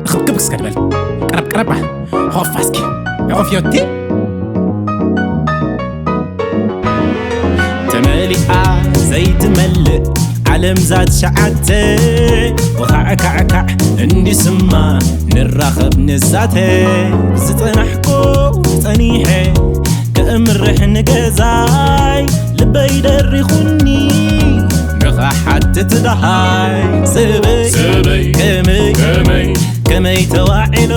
ክብክብ እስከ ድበል። ቀረብ ቀረባ። ሆፋ እስኪ። ሆፍዮቲ። ተመሊኣ ዘይትመልእ ዓለም ዛት ሸዓተ። ወኻዕካዕካዕ እንዲስማ ንራኸብ ንዛተ። ዝጸናሕኩ ጸኒሐ ከእምርሕ ንገዛይ ልበይ ደሪኹኒ ንኽሓትት ደሃይ። ሰበይ ሰበይ ከመይ ከመይ ከመይ ተዋዒሎ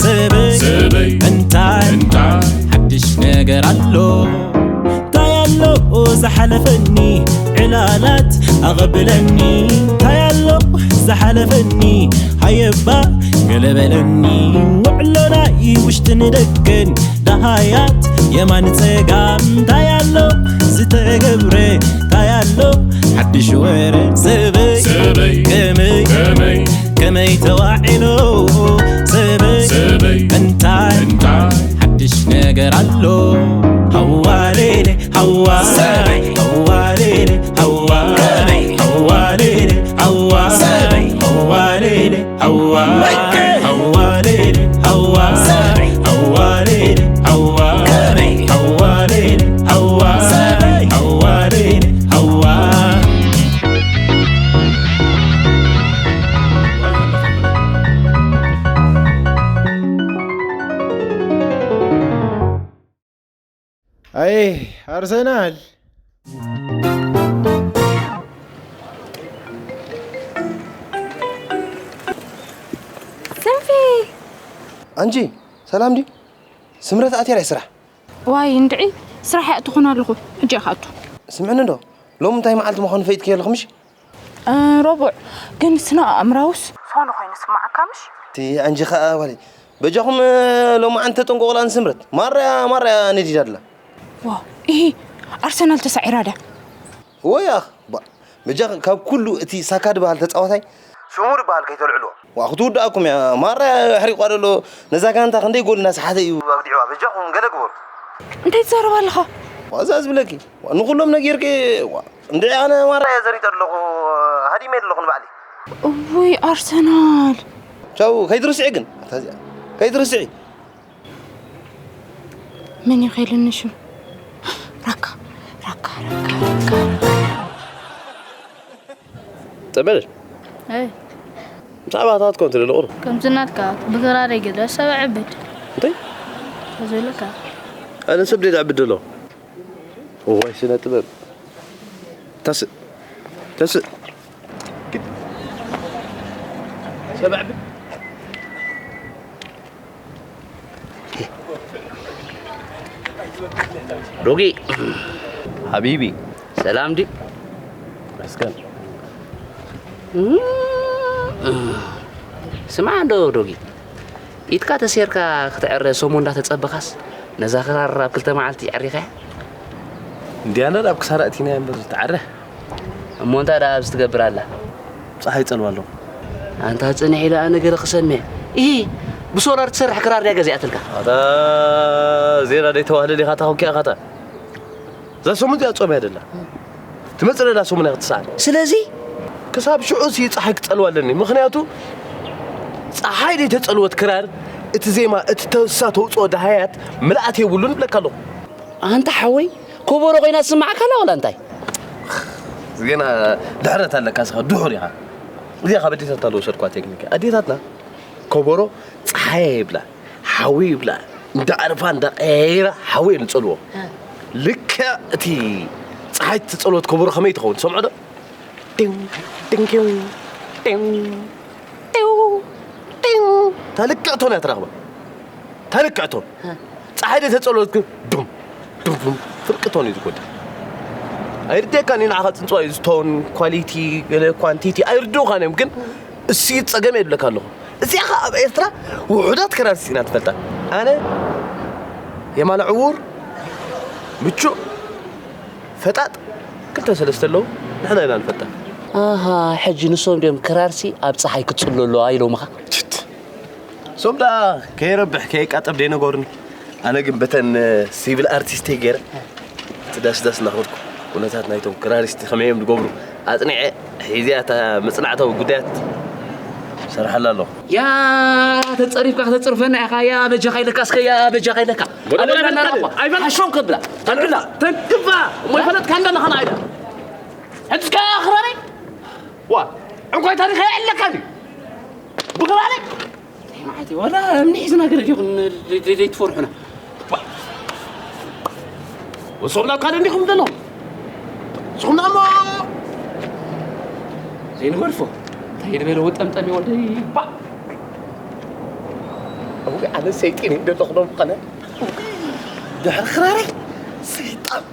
ሰበይ ሰበይ እንታይ እንታይ ሓድሽ ነገር ኣሎ? እንታይ ኣሎ ዝሓለፈኒ ዕላላት ኣቐብለኒ? እንታይ ኣሎ ዝሓለፈኒ ሃየባ ገለበለኒ? ውዕሎ ናይ ውሽጥን ደገን ደሃያት የማን ጸጋም እንታይ ኣሎ ዝተገብረ እንታይ ኣሎ ሓድሽ ወረ ሰበይ ሰበይ ከመይ ከመይ ከመይ ተዋዒሎ ሰበይ ሰበይ እንታይ እንታይ ሓድሽ ነገር ኣሎ? ሃዋሌሌ ሃዋ ሰበይ ሃዋሌሌ ሃዋ ከመይ ሃዋሌሌ ሃዋ ሰበይ ሃዋሌሌ ሃዋ ሃዋሌሌ ሃዋ ሰበይ ሃዋሌሌ ሃዋ ከመይ ሃዋሌሌ ሃዋ ሰበይ ሃዋሌሌ ሃዋ። ኣይ ኣርሰናል። ሰንፊ። ኣንጂ ሰላም ድዩ? ስምረት ኣትያ ናይ ስራሕ። ዋይ እንድዒ፣ ስራሕ እያ ትኾን ኣለኹ። ሕጂ እያ ክኣቱ። ስምዕኒ እንዶ፣ ሎም እንታይ መዓልቲ ምዃኑ ፈይጥክዮ ኣለኹ ምሽ? እ፣ ረቡዕ ግን ስነ ኣእምራውስ ዝኾነ ኮይኑ ስማዓካ ምሽ? እቲ ኣንጂ ኸኣ ዋለይ በጃኹም ሎማዓንቲ ተጠንቀቑላ ንስምረት። ማራያ ማራያ ነዲዳ ኣላ። ዋ፣ ኢሂ፣ ኣርሰናል ተሳዒራ ድያ? እወ ያኽ፣ ባ፣ በጃ ካብ ኩሉ እቲ ሳካ ድበሃል ተጻዋታይ ስሙ ድበሃል ከይተልዕልዎ። ዋ፣ ክትውድኣኩም እያ። ማራያ ኣሕሪቋ ደሎ ነዛ ጋንታ ክንደይ ጎል እናሰሓተ እዩ ኣብዲዕዋ። በጃኹም ገለ ግበሩ። እንታይ ትዛረብ ኣለኻ? ዋ፣ እዛ ዝብለኪ። ዋ፣ ንኹሎም ነጊርኪ። ዋ፣ እንድዒ ኣነ ማራያ ዘሪጠ ኣለኹ። ሃዲመ ኣለኹ ንባዕሊ። እውይ ኣርሰናል። ቻው፣ ከይትርስዒ ግን። ኣታ እዚኣ። ከይትርስዒ። መን እዩ ከይልኒ ሽም? ራካ፣ ራካ፣ ራካ፣ ራካ። ጠበል ኣይ ብዛዕባ ኣታትኮ እንተ ደለቑ ከምዚ ናትካ ብግራር ይግለ ሰብ ዕብድ እንታይ ዝብለካ ኣነ ሰብ ደይ ዕብድ ደሎ እዋይ ስነ ጥበብ ተስእ ተስእ ሰብ ዕብድ ዶጊ ሓቢቢ ሰላም ድዩ? መስገን ስማዕ እንዶ ዶጊ ኢድካ ተሴርካ ክትዕረ ሰሙ እንዳተጸበኻስ ነዛ ክራር ኣብ ክልተ መዓልቲ ይዕሪኻያ? እንዲያና ኣብ ክሳራ እቲና እምበር ትዓረ እሞ እንታይ ደኣ ኣብዚ ትገብር ኣላ? ጸሓይ ጸልዋ ኣሎ። ኣንታ ጽንሕ ኢለ ኣነ ገለ ክሰምዕ። ኢሂ ብሶላር ትሰርሕ ክራር ድያ ገዚኣትልካ? ኣታ ዜና ደይ ተዋህለ ዲኻ ታኹኪ ኣኻታ። እዛ ሰሙን እዚኣ ጾም እያ ደላ። ትመጽእ ደላ ሰሙን እያ ክትስዓር። ስለዚ ክሳብ ሽዑ ሲ ጸሓይ ክጸልዋ ኣለኒ። ምኽንያቱ ጸሓይ ደይ ተጸልወት ክራር እቲ ዜማ እቲ ተሳ ተውጽኦ ደሃያት ምልኣት የብሉን እብለካ ኣለኹ። ኣንታ ሓወይ ኮቦሮ ኮይና ትስምዓካ ኣላ ዋላ እንታይ? ገና ድሕረት ኣለካ ስኻ ድሑር ኢኻ። እዚኣ ካብ ኣዴታትና ዝወሰድኳ ቴክኒክ እያ። ኣዴታትና ኮቦሮ ፀሓየ ይብላ፣ ሓዊ ይብላ፣ እንዳዕርፋ እንዳቀያየራ ሓዊ እየን ዝፀልዎ። ልክዕ እቲ ፀሓይ ትፀልወት ኮቦሮ ከመይ ትኸውን ትሰምዖ ዶ? ጢው ጢንኪው ጢው ጢው ጢው እታ ልክዕ ቶን እያ ትረኽባ። እታ ልክዕ ቶን። ፀሓይ ደይ ተፀልወት ግን ዱም ዱም ዱም ፍርቂ ቶን እዩ ዝጎድል። ኣይርድየካን እዩ ንዓኻ ፅንፅዋ እዩ ዝቶን ኳሊቲ ገለ ኳንቲቲ ኣይርድኡኻን እዮም ግን እሱ እዩ ፀገም የብለካ ኣለኹ። እዚኣ ኸዓ ኣብ ኤርትራ ውሑዳት ክራር ስኢና ትፈልጣ። ኣነ የማነ ዕዉር ምቹእ ፈጣጥ ክልተ ሰለስተ ኣለዉ ንሕና ኢና ንፈልጣ። ኣሃ ሕጂ ንሶም ድዮም ክራርሲ ኣብ ፀሓይ ክትፅሎ ኣለዋ ኢሎምኻ? እሶም ደኣ ከየረብሕ ከየቃጠብ ደይነገሩኒ። ኣነ ግን በተን ሲቪል ኣርቲስተይ ገይረ እቲ ዳስዳስ እናኸድኩ ኩነታት ናይቶም ክራሪስቲ ከመይ እዮም ዝገብሩ ኣጽኒዐ ሒዝያ እታ መጽናዕታዊ ጉዳያት ሰርሓላ ኣለኹ። ያ ተጸሪፍካ ከተጽርፈና ኢኻ። ያ በጃኻ ኢለካ እስከ፣ ያ በጃኻ ኢለካ። ወደ ኣበላ በላ በላ በላ። ኣይበላ። ሓሾም ከብላ። ኣልዕላ። ተንክፋ። እሞ ይፈለጥካ እንዳለኻ ንዓይዳ። ሕጅካ ኣኽራሪ። ዋ፣ ዕንቋይ ታሪኽ ኣለካ ድዩ? ብኽራሪ። ማዓቲ፣ ወላ እምኒ ሒዝና ገለ ዲኹም ደይ-፣ ደይ-፣ ደይትፈርሑና። ባ-፣ ወሶብላ ካልእ እንዲኹም ዘለኹም። ንስኹም ደኣ እሞ ዘይንገድፎ። እንታይ ዝበለ ወጠምጠም እዩ ወደይ። ባ-፣ እውይ፣ ኣነ ሰይጢን እዩ ደለኹ ዶ ምዃነ? ድሕሪ ክራረይ ሰይጣን።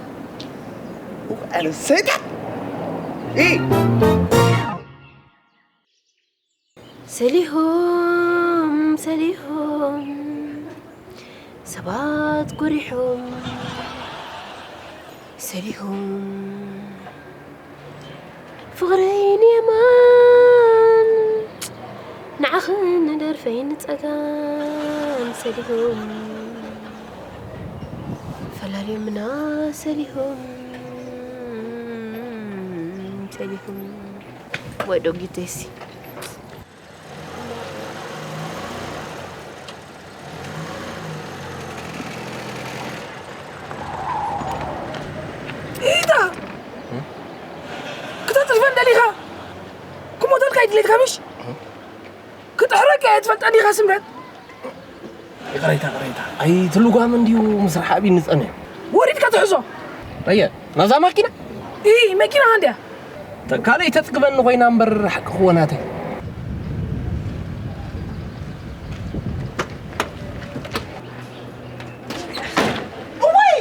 እውይ፣ ኣነ ሰይጣን። ኢ። ሰሊሆም ሰሊሆም ሰባት ጎሪሖም ሰሊሆም ፍቕረይ ንየማን ንዓኽን ንደርፈይ ንጸጋም ሰሊሆም ፈላልዮምና ሰሊሆም ሰሊሆም ወዶ ጊዜሲ ኢታ ክተጥልፈን ደሊኻ ክሞተልካ ይድሌትካ ምሽ ክጥሕረካ እየ ትፈልጣ ዲኻ ስምረት ይቕሬታ ይቕሬታ ኣይትልጓም እንድዩ ምስ ረሓቢ ንጸንሕ ወሪድካ ትሕዞ ኣየ ናዛ ማኪና ኢ መኪና እንድያ ካልኣይ ተጽግበኒ ኮይና እምበር ሓቂ ክዎ ናተይ እዋይ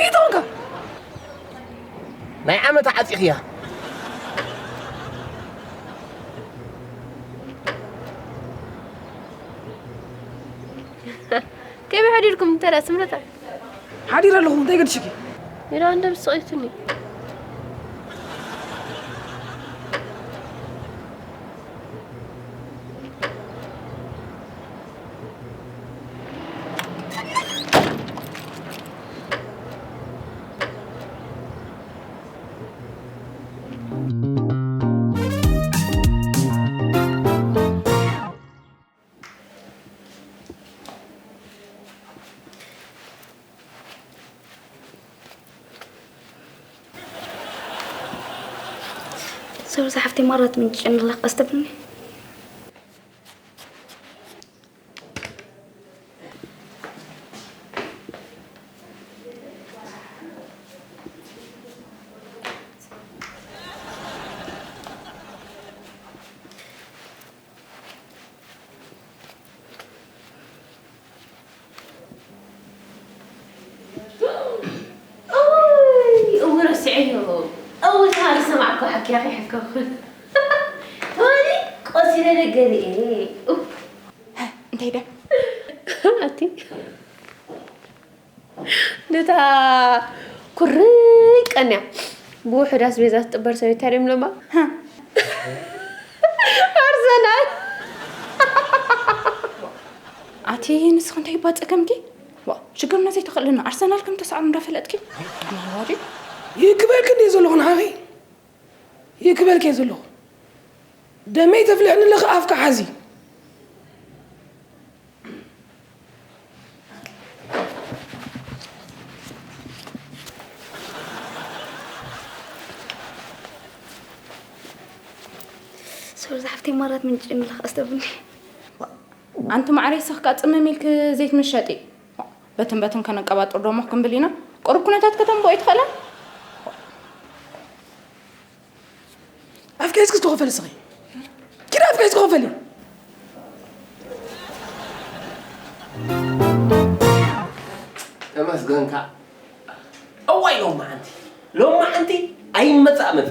ኢቶንካ ናይ ዓመት ዓጺኽያ ከመይ ሓዲርኩም እንተ ደኣ ስምረታ ሓዲረ ኣለኹ እንታይ ገድሽኪ ኢላ እንደ ብስቒትኒ ሶሪ ዝሓፍተይ ማራ ትምንጭጭኒ ኣለኺ ቀስ ተብልኒ። እወ ረሲዐዮ እወ ተማሪ ሰማዕኮ ሓኪያ ከይሕከኹ ተማሪ ቆሲለ ነገር እየ እንታይ ደ ኣቲ ነታ ኩሪ ቀንያ ብውሑድ ኣስቤዛ ትጥበር ሰበይቲ ድዮም ለማ ኣርሰናል ኣቲ ንስኽ እንታይ ይባ ጸገምኪ ዋ ሽግርና ዘይተኽእልና ኣርሰናል ከም ተሳዕሩ እንዳፈለጥኪ ጠማዋዲ ይክበልክ እንደ ዘለኹ ንዓኺ ይክበልክ እየ ዘለኹ ደመይ ተፍልሕኒ ኣለኺ ኣፍካ ሓዚ ሶሪ ዝሓፍተይ ማራት ምንጭ ንለኽ ኣስተብኒ ኣንቲ ማዕረይ ስኽካ ጽምም ኢልክ ዘይት ምሸጢ በትን በትን ከነቀባጥር ደሞ ክንብል ኢና ቁሩብ ኩነታት ከተንብኦ ይትኽእላ ኣፍካ ሒዝኪ ዝተኸፈለ ስኺ ኪዳ ኣፍካ ሒዝኪ ክፈሊ ተመስገንካ እዋይ ሎማዓንቲ ሎማዓንቲ ኣይመጻእ መጺ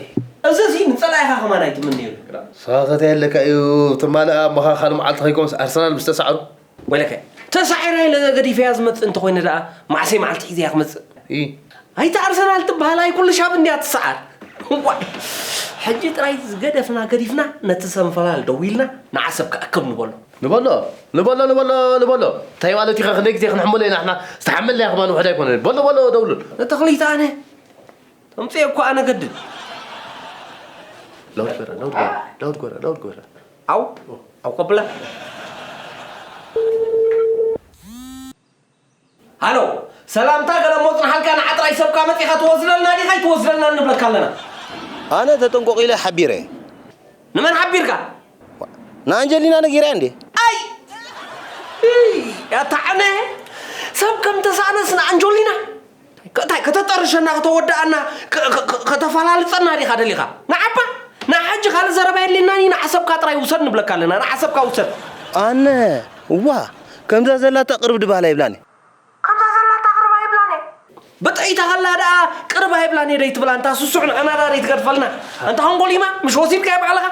እዚ ሲ ንጸላኢኻ ከማን ኣይትምንየሉ ሰኻኸት የለካ እዩ ትማሊ ኣብ መኻኻሊ መዓልቲ ከይኮምስ ኣርሰናል ምስ ተሳዕሩ ወይለከ ተሳዒራ ኢለ ገዲፈያ ዝመጽእ እንተኾይነ ደኣ ማዕሰይ መዓልቲ ሒዘያ ክመጽእ ኢ ኣይታ ኣርሰናል ትበሃል ኣይ ኩሉ ሻብ እንድያ ትሰዓር ዋይ ሕጂ ጥራይ ዝገደፍና ገዲፍና ነቲ ሰንፈላል ደዊልና ንዓሰብ ክኣክብ ንበሎ ንበሎ ንበሎ ንበሎ ንበሎ እንታይ ማለት ኢኻ ክንደይ ግዜ ክንሕመሎ ኢና ንሕና ዝተሓመልና ከማን ውሕድ ኣይኮነን በሎ በሎ ደውሉል እታ ክልተ ኣነ ተምፅኦ እኮ ኣነ ገድል ላውድ ጎራ፣ ላውድ ጎራ፣ ላውድ ጎራ፣ ላውድ ጎራ። ኣው፣ ኣው ከብላ። ሃሎ፣ ሰላምታ ገለ ሞጽናሓልካ ንዓጥራይ ሰብካ መጺኻ ትወስደልና ዲኻ ኣይትወስደልና ንብለካ ኣለና። ኣነ ተጠንቆቕ ኢለ ሓቢረ። ንመን ሓቢርካ? ንኣንጀሊና ነጊረ እንዴ? ኣይ! እይ፣ ኣታ ዕነ! ሰብ ከም ተሳእነስ ንኣንጆሊና? ከ-፣ እንታይ፣ ከተጠርሸና፣ ከተወድኣና፣ ከ-፣ ከ-፣ ከ-፣ ከተፈላልጸና ዲኻ ደሊኻ? ንዓባ፣ ንዓ ሕጂ ካልእ ዘረባ የድልየናን እዩ፣ ንዓ ሰብካ ጥራይ ውሰድ ንብለካ ኣለና፣ ንዓ ሰብካ ውሰድ። ኣነ፣ እዋ፣ ከምዛ ዘላታ ቅርብ ድባል ኣይብላን። ከምዛ ዘላታ ቅርብ ኣይብላን። ብጥዒታ ከላ ደኣ ቅርብ ኣይብላን እየ ደይትብላ፣ እንታ ስሱዕ ንዓና ደኣ ደይትገድፈልና። እንታ ኾንጎሊማ፣ ምሽ ወሲድካዮ ባዕልኻ?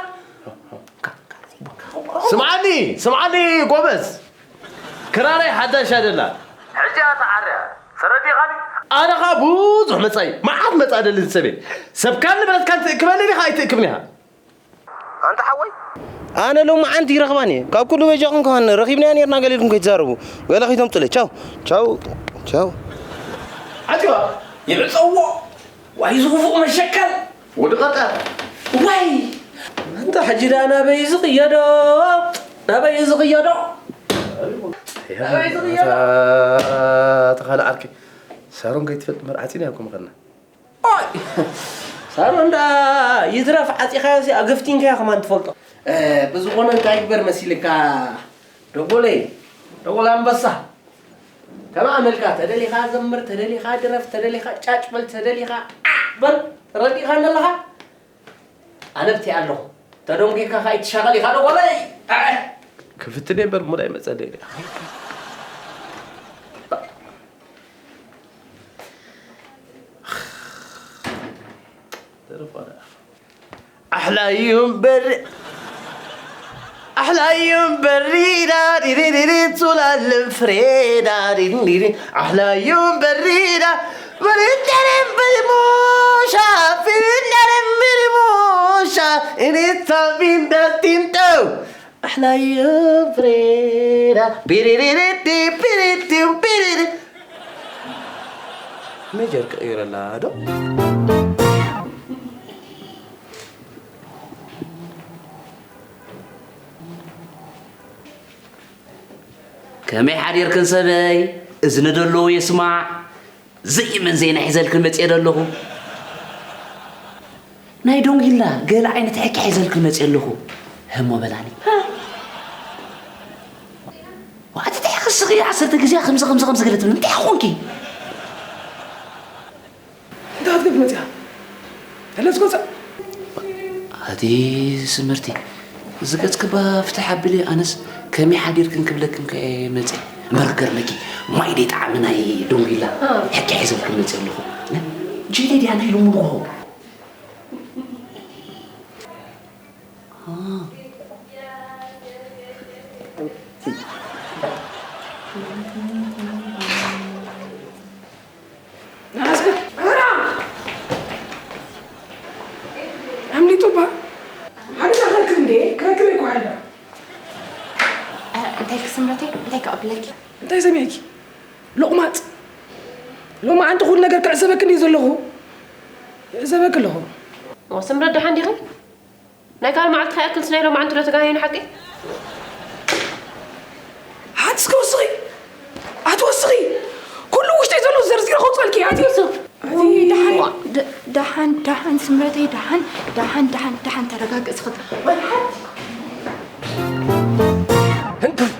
ስምዓኒ፣ ስምዓኒ ጎበዝ። ክራረይ ሓዳሽ ኣይደላን። ሕጂ ኣታ ዓርያ፣ ተረዲኻኒ? ኣነ ኸኣ ብዙሕ መጻኢ፣ መዓት መጻኢ ደሊ ዝሰበ። ሰብካን ንብረትካን ትእክበኒ ዲኻ ኣይትእክብን ኢኻ? ኣንታ ሓወይ። ኣነ ሎማዓንቲ ይረኽባን እየ። ካብ ኩሉ በጃኹም ከማን ረኺብናያ ኔርና ገለ ኢልኩም ከይትዛረቡ። ገለ ከይተምጹለይ። ቻው፣ ቻው፣ ቻው። ዓጽዋ። ይዕጸዎ። ዋይ፣ እዚ ክፉእ መሸከል። ወዲ ቀጠር። ዋይ! ኣንታ ሕጂ ደኣ ናበይ ዝቕየዶ? ናበይ ዝቕየዶ? ናበይ ዝቕየዶ? ኣታ ካልእ ዓርኪ፣ ሳሮን ከይትፈልጥ መርዓጺና እኮ ምኸድና። ኦይ! ሳሮን ደኣ ይትረፍ ዓጺኻዮ፣ ኣገፍቲንካዮ ከማን ትፈልጦ። እ፣ ብዝኾነ እንታይ ግበር መሲልካ? ደጎለይ፣ ደጎል ኣንበሳ። ከም ኣመልካ፣ ተደሊኻ ዘምር፣ ተደሊኻ ድረፍ፣ ተደሊኻ ጫጭ በል፣ ተደሊኻ ዓዕ በል። ተረዲእካኒ ኣለኻ? ኣነ ኣብቲ ኣለኹ። ተደንጒካ ከኣ ኣይትሻቐል ኢኻ ደጎለይ። ኣዕ! ክፍትን እየ እምበር ሙድ ኣይመጸለይ ድያ? ደረፋ ደኣ። ኣሕላዩም በሪ-፣ ኣሕላዩም በሪዳ ዲሪሪሪ ጹላልን ፍሬዳ ዲሪሪሪ ኣሕላዩም በሪዳ በሪዳረም በሪሙሻ ፊሪዳረም በሪሙሻ ኢኒታ ቢንዳቲንጠው ኣሕላዩም ፍሬዳ ቢሪሪሪቲ ቢሪቲም ቢሪሪ ሜጀር ቀይረላ ዶ? ከመይ ሓዲርክን ሰበይ? እዝኒ ደለዎ የስማዕ፣ ዘይእመን ዜና ሒዘልክን መጽየ ደለኹ። ናይ ዶንጊላ ገለ ዓይነት ሕኪ ሒዘልክን መጽየ ኣለኹ። ህሞ በላኒ። ዋዕቲ እንታይ ክስኺ ዓሰርተ ግዜ ከምዚ፣ ከምዚ፣ ከምዚ ገለ ትብል? እንታይ ኾንኪ? እንታይ ክትገብሪ መጺኣ? ተለስ ጎዛ። ኣቲ ስምርቲ፣ እዚ ገጽኪ እባ ፍትሕ ኣብሊ፣ ኣነስ ከመይ ሓዲርክን ክብለክን ከ መጺአ። እምበር ክገርመኪ፣ ማይ ደይጠዓመ ናይ ዶንጊላ እ። ሕቂ ሒዘልክን መጺአ ኣለኹ። እ? ጄሌ ድያ ናይ ሎሚ ንግሆ? እ። ንዓስከ፣ ኧረ! ኣምሊጡ እባ። ሓደጋ ክረክብ እንዴ? ክረክብ እኮ ሓደጋ። እ፣ እንታይ ክስምረተይ? እንታይ ክቐብለኪ? እንታይ ሰሚዐኪ? ሎቕማጽ። ሎማዓንቲ ኩሉ ነገር ክዕዘበኪ እንድየ ዘለኹ። ይዕዘበኪ ኣለኹ። ኦ፣ ስምረት ደሓን ዲኺ? ናይ ካልእ መዓልቲ ከይኣክልስ ናይ ሎማዓንቲ ዶ ተጋነዩ ንሓቂ? ሓንቲ እስከ ወስኺ። ኣትወስኺ። ኩሉ ውሽጠይ ዘሎ ዘርዚረ ከውፅኣልኪ። ኣቲ ዮሱፍ። ኣቲ ደሓን፣ ዋ። ደ-፣ ደሓን፣ ደሓን ስምረተይ፣ ደሓን፣ ደሓን፣ ደሓን፣ ደሓን ተረጋግእ እስኺ። ወይ ሓንቲ። ህንቱይ።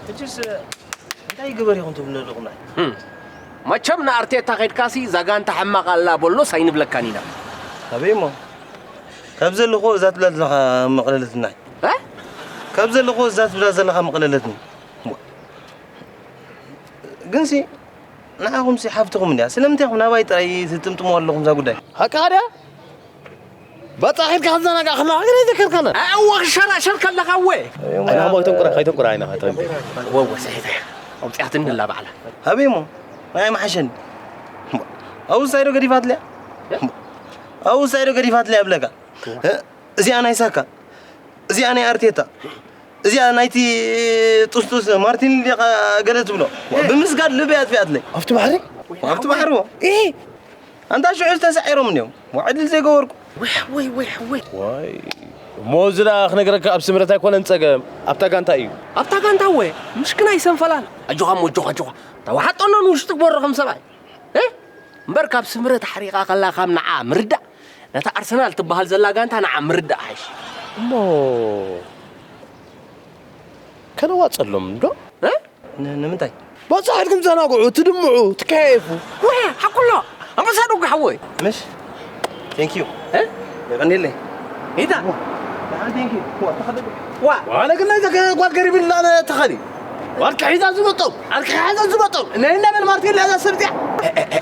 ሕጅስ እንታይ ይግበር ኢኹም ትብሉ ዘለኹም? ህም። መቸም ንኣርቴታ ኸድካሲ፣ እዛ ጋንታ ሕማቕ ኣላ በሎስ ኣይንብለካን ኢና። ኣበይ እሞ? ካብ ዘለኹ እዛ ትብላ ዘለኻ መቕለለትና። እ? ካብ ዘለኹ እዛ ትብላ ዘለኻ መቕለለትኒ። ግንሲ፣ ንዓኹምሲ ሓፍትኹም እንድያ። ስለምንታይ ኢኹም ናባይ ጥራይ ትጥምጥምዋ ኣለኹም እዛ ጉዳይ? ሓቅኻ ድያ? ባጻ ኺድካ ክትዘናጋዕ ከለኻ ግን ኣይዘከርካናን። ኣወ፣ ክሸራሸር ከለኻ እወ። ኣይና፣ እሞ ኣይተንቁራ፣ ኣይተንቁራ፣ ኣይና፣ ኣይተንቁራ። ወወ፣ ሰሒተ። ኣውጽኣትኒ ኣላ ባዕላ። ኣበይ እሞ? ናይ መሓሸኒ። ኣብኡ ሳይዶ ገዲፋትለያ? ኣብኡ ሳይዶ ገዲፋትለያ እብለካ። እዚኣ ናይ ሳካ። እዚኣ ናይ ኣርቴታ። እዚኣ ናይቲ ጥስጡስ ማርቲን ሊኻ ገለ ትብሎ። ዋ፣ ብምስጋድ ልበይ ኣጥፊኣትለይ። ኣብቲ ባሕሪ? ኣብቲ ባሕሪ፣ ዎ። እ! ኣንታ ሽዑ ዝተሳዒሮም እንዲዮም። ዋ፣ ዕድል ዘይገበርኩ። ወይ፣ ወይ፣ ወይ፣ ወይ። ዋይ። እሞ እዚ ደኣ ክነግረካ ኣብ ስምረት ኣይኮነን ጸገም። ኣብታ ጋንታ እዩ። ኣብታ ጋንታ ወ? ምሽክና ይሰንፈላል። ኣጆኻ እሞ፣ ኣጆኻ፣ ኣጆኻ። ተዋሓጦ ኣሎ ንውሽጢ ግበሮ ከም ሰብኣይ። እ? እምበር ካብ ስምረት ሓሪቓ ከላ ካብ ንዓ ምርዳእ፣ ነታ ኣርሰናል ትበሃል ዘላ ጋንታ ንዓ ምርዳእ ሓይሽ። እሞ ከነዋጸሎም ዶ? እ? ን-፣ ንምንታይ? በጻሕትኩም ዘናግዑ፣ ትድምዑ፣ ትከያየፉ። ወ፣ ሓቁሎ፣ ኣንበሳ ዶ ሓወይ? ምሽ? Thank you። እ? የቐንየለይ። ኢታ? ደሓን፣ thank you። ዋ፣ ተኸደዱ። ዋ። ዋነ ግን ናይዛ ከ-፣ ጓል ገሪብልና ነ-፣ ተኸዲ። ዋልካ ሒዛ ዝመጦም፣ ዓርካ ሒዛ ዝመጦም። ነይ እናበል ማርቲን ለዛ ሰብትያ። እ፣ እ፣ እ።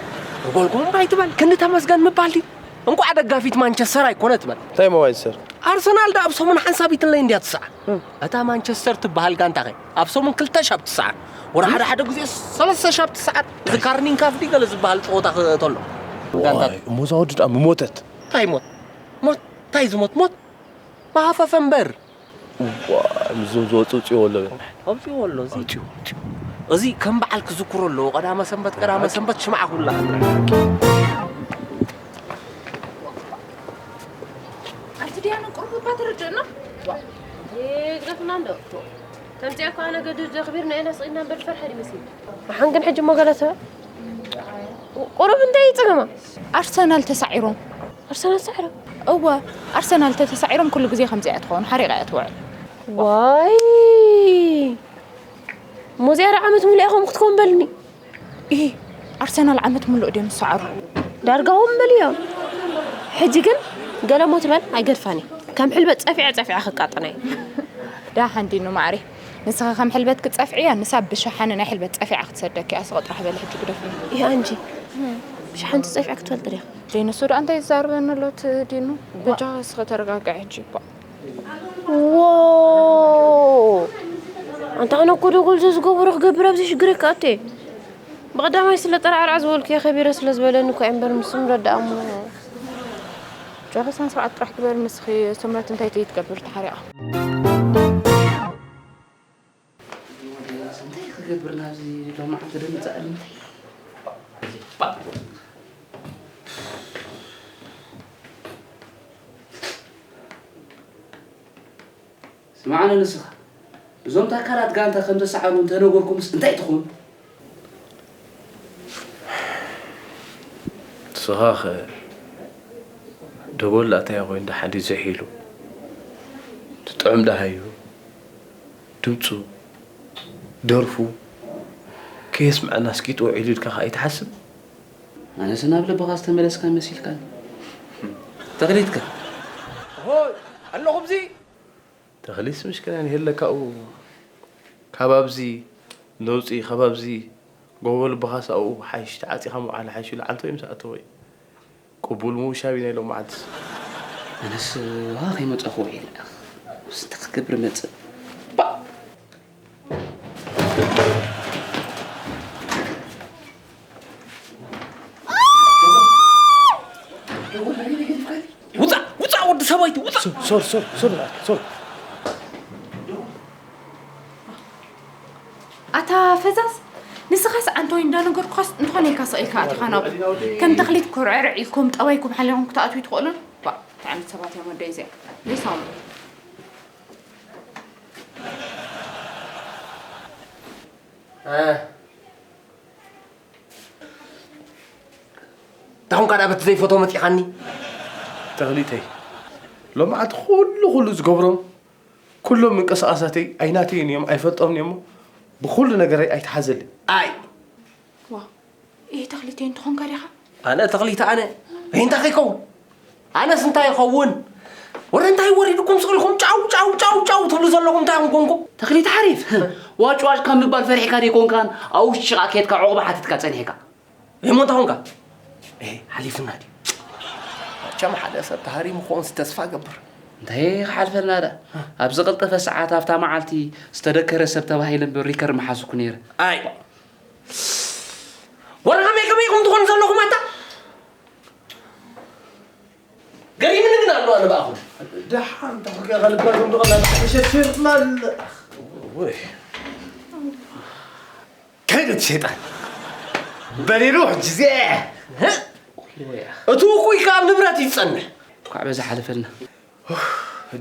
ጎልጎም ባይ ትበል፣ ክንዲ ተመስገን ምባል ድዩ? እንቋዕ ደጋፊት ማንቸስተር ኣይኮነ ትበል። እንታይ እሞ ማንቸስተር? ኣርሰናል ደኣ ኣብ ሰሙን ሓንሳብ ይትለይ እንድያ ትስዓር። እታ ማንቸስተር ትበሃል ጋንታ ኸ ኣብ ሰሙን ክልተ ሻብ ትስዓር። ወላ ሓደ ሓደ ግዜ ሰለስተ ሻብ ትስዓር። እዚ ካርኒንካፍ ድዩ ገለ ዝበሃል ጸወታ ኸ ተሎ። ጋንታ ዋይ፣ እሞ እዛ ወዲ ደኣ ምሞተት። እንታይ ሞት? ሞት? እንታይ ዝሞት ሞት? መሃፈፈ እምበር። እዋ፣ ምስዞም ዝወጽኡ ውጽእዎ ኣሎ። ኣውጽእዎ ኣሎ እዚ። ኣውጽእዎ፣ ኣውጽእዎ። እዚ ከም በዓል ክዝክሮ ኣለዎ። ቀዳመ ሰንበት፣ ቀዳመ ሰንበት ሽምዓ ኩላ። ኣንቲ ዲያና ቁሩብ እኳ ትርድእና። ዋ፣ ይግደፍና እንዶ። ተምፅኦ እኳ ኣነ ገድድ ኣኽቢርና ኢና ስኢና እምበር ፈርሐ ይመስል። መሓን ግን ሕጂ እሞ ገለ ትበል። ቁሩብ እንታይ እዩ ጸገማ? ኣርሰናል ተሳዒሮም። ኣርሰናል ሳዕሮ? እወ፣ ኣርሰናል ተተሳዒሮም ኩሉ ግዜ ከምዚኣ እያ ትኸውን፣ ሓሪቓ እያ ትውዕል። ዋይ! እሞ እዚኣ ዶ ዓመት ሙሉእ እያ ከምኡ ክትከውን በልኒ። ኢሂ፣ ኣርሰናል ዓመት ሙሉእ ድዮም ዝሰዓሩ? ዳርጋ እውን በልዮ። ሕጂ ግን ገለ እሞ ትበል ኣይገድፋን እየ። ከም ሕልበት ጸፊዐ ጸፊዐ ክቃጠና እየ። ደሓን ዲኑ ማዕረ። ንስኺ ከም ሕልበት ክትጸፍዕያ፣ ንሳ ብሸሓነ ናይ ሕልበት ጸፊዓ ክትሰደኪ እያ። ስቕ ጥራሕ በሊ ሕጂ ግደፍኒ። ይሄ ኣንጂ፣ ብሸሓንቲ ጸፊዐ ክትፈልጢ ዲኻ? ዘይንሱ ደኣ እንታይ ይዛረበኒ ኣሎ እቲ ዲኑ? በጃ እስኺ ተረጋግዒ ሕጂ እባ። ዎ! ኣንታ ኣነ እኮ ደጎል ዘዝገበሮ ክገብር ኣብዚ ሽግር የካእቴ። ብቐዳማይ ስለ ጠራዕራዕ ዝበልኩ እየ ከቢረ ስለ ዝበለኒ እኮ እየ እምበር ንሱ ምረዳእ እሞ። ጨረሳን ስርዓት ጥራሕ ግበር ንስኺ ስምረት እንታይ ትይ ትገብር ተሓሪቓ። እንታይ ክገብር ናብዚ ሎማዓንቲ ደምፅኣኒ? ስማዕኒ ንስኻ፣ እዞም ታካላት ጋንታ ከም ዘሰዓሩ እንተነገርኩምስ እንታይ ትኾኑ? ንስኻኸ ደጎል ኣታያ ኮይኑ ደሓን ድዩ ዝሕ ኢሉ? እቲ ጥዑም ደሃዩ፣ ድምፁ፣ ደርፉ ከየስምዐና ስኪት ውዒሉ ኢልካ ከ ኣይትሓስብ? ኣነስ ናብ ልብኻ ዝተመለስካ መሲልካኒ። ተኽሊትከ? ሆይ፣ ኣለኹ ብዚ። ተኽሊስ ምሽክና ንሄለካ ካብኡ፣ ካብ ኣብዚ ነውፂ፣ ካብ ኣብዚ ጎቦ ልብኻስ ኣብኡ ሓይሽ ተዓፂኻ ምውዓል ሓይሽ ኢሉ ዓንቶ እዩ ምስ ኣተወ እዩ። ቅቡል ምውሻብ እዩ ናይ ሎማዓንትስ። ኣነስ ውሃ ከይመፀኹ ውዒለ። እንታይ ክገብር መፅእ? ባ! ውፃእ! ውፃእ! ወዲ ሰበይቲ ውፃእ! ሶሪ፣ ሶሪ፣ ሶሪ፣ ሶሪ። ኣታ ፈዛዝ፣ ንስኻስ ዓንቶይ እንዳነገርኩኻስ እንተኾነ ኢልካ ስቕ ኢልካ ኣቲኻ ናብኡ። ከም ተኽሊት ኩርዕርዕ ኢልኩም ጠባይኩም ሓሊኹም ክትኣትዉ ኣይትኽእሉን? ባ፣ እንታይ ዓይነት ሰባት እዮም ወደይ እዚኦም? ዘይሳሙ። እ። እንታይ ኾንካ ደኣ በቲ ዘይፈቶ መጺኻኒ? ተኽሊተይ፣ ሎማዓንቲ ኩሉ ኩሉ ዝገብሮም ኩሎም ምንቅስቓሳተይ ኣይናተይን እዮም፣ ኣይፈልጦምን እየ እሞ ብኹሉ ነገረይ ኣይትሓዘለይ። ኣይ! ዋ፣ ይሄ ተኽሊተይ እንተኾንካ ዲኻ? ኣነ ተኽሊተ ኣነ? ይሄ እንታይ ከይከውን? ኣነስ እንታይ ይኸውን? ወረ እንታይ ወሪድኩም ስቕ ኢልኩም ጫው፣ ጫው፣ ጫው፣ ጫው ትብሉ ዘለኹም እንታይ ኮንኩም? ተኽሊተ ሓሪፍ! ዋጭ ዋጭ ካብ ምባል ፈሪሕካ ደይኮንካን ኣብ ውሽጢ ሽቓ ኬድካ ዑቕባ ሓቲትካ ጸኒሕካ። እሞ እንታይ ኮንካ? ኤ፣ ሓሊፉና ድዩ? መቸም ሓደ ሰብ ተሃሪሙ ክኾንስ ተስፋ እገብር። እንታይ ክሓልፈልና ደኣ? ኣብ ዝቐልጠፈ ሰዓት ኣብታ መዓልቲ ዝተደከረ ሰብ ተባሂለ እምበር ሪከር ምሓዝኩ ነይረ። ኣይ! ወረ ከመይ ከመይ ኢኹም ትኾኑ ዘለኹም ኣታ? ገሪምኒ ግን ኣሎ ኣነ ብኣኹም። ደሓን ተኽከ ከልባቶም ደቐላ ተሸሽርና ኣለ። ወይ። ከይዱ እቲ ሸይጣን። በሊሉ ሕጂ እዚኣ። እ? እቲ ውቁይ ከኣ ኣብ ንብረት እዩ ዝጸንሕ። እንኳዕ በዛ ሓለፈልና።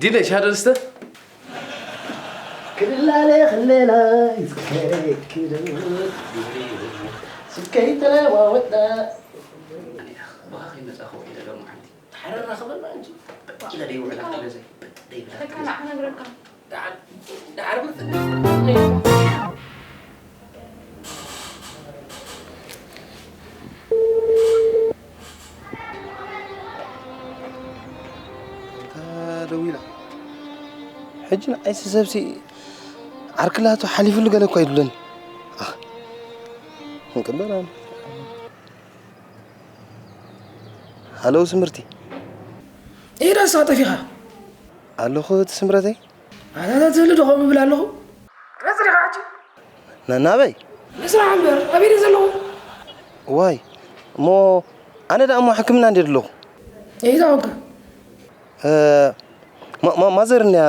ዲነሽ ሃደርስተ? ክልላለ ክሌላ ይዝከረኪ ዶ? ስከይ ተለዋወጥና። ኣነ ብኻ ከይመጻኹ ኢለ ሎሚ ሓንቲ ተሓረራኽበና እንጂ በቃ ኢለ ደይውዕላ ክገዛይ በቃ ደይብላ ተካ ንዓ ነግረካ። ደሓር ደሓር ምጽእ። ደዊላ። ሕጂ ንዓይሲ ሰብሲ ዓርክላቱ ሓሊፉሉ ገለ እኳ ይብለኒ። ኣህ፣ እንቅበል ኣነ። ሃሎ ስምርቲ። ኢዳ ንስኻ ጠፊኻ። ኣለኹ እቲ ስምረተይ። ኣታታት ዝህሉ ዶ ከምኡ እብል ኣለኹ? ትመጽእ ዲኻ ሕጂ? ና-፣ ናበይ? ንስራሕ እምበር፣ ኣበይ ድየ ዘለኹ? ዋይ፣ እሞ ኣነ ደኣ እሞ ሕክምና እንድየ ዘለኹ። እንታይ ኮንካ? እ፣ ማ-፣ ማ-፣ ማዘር እንያ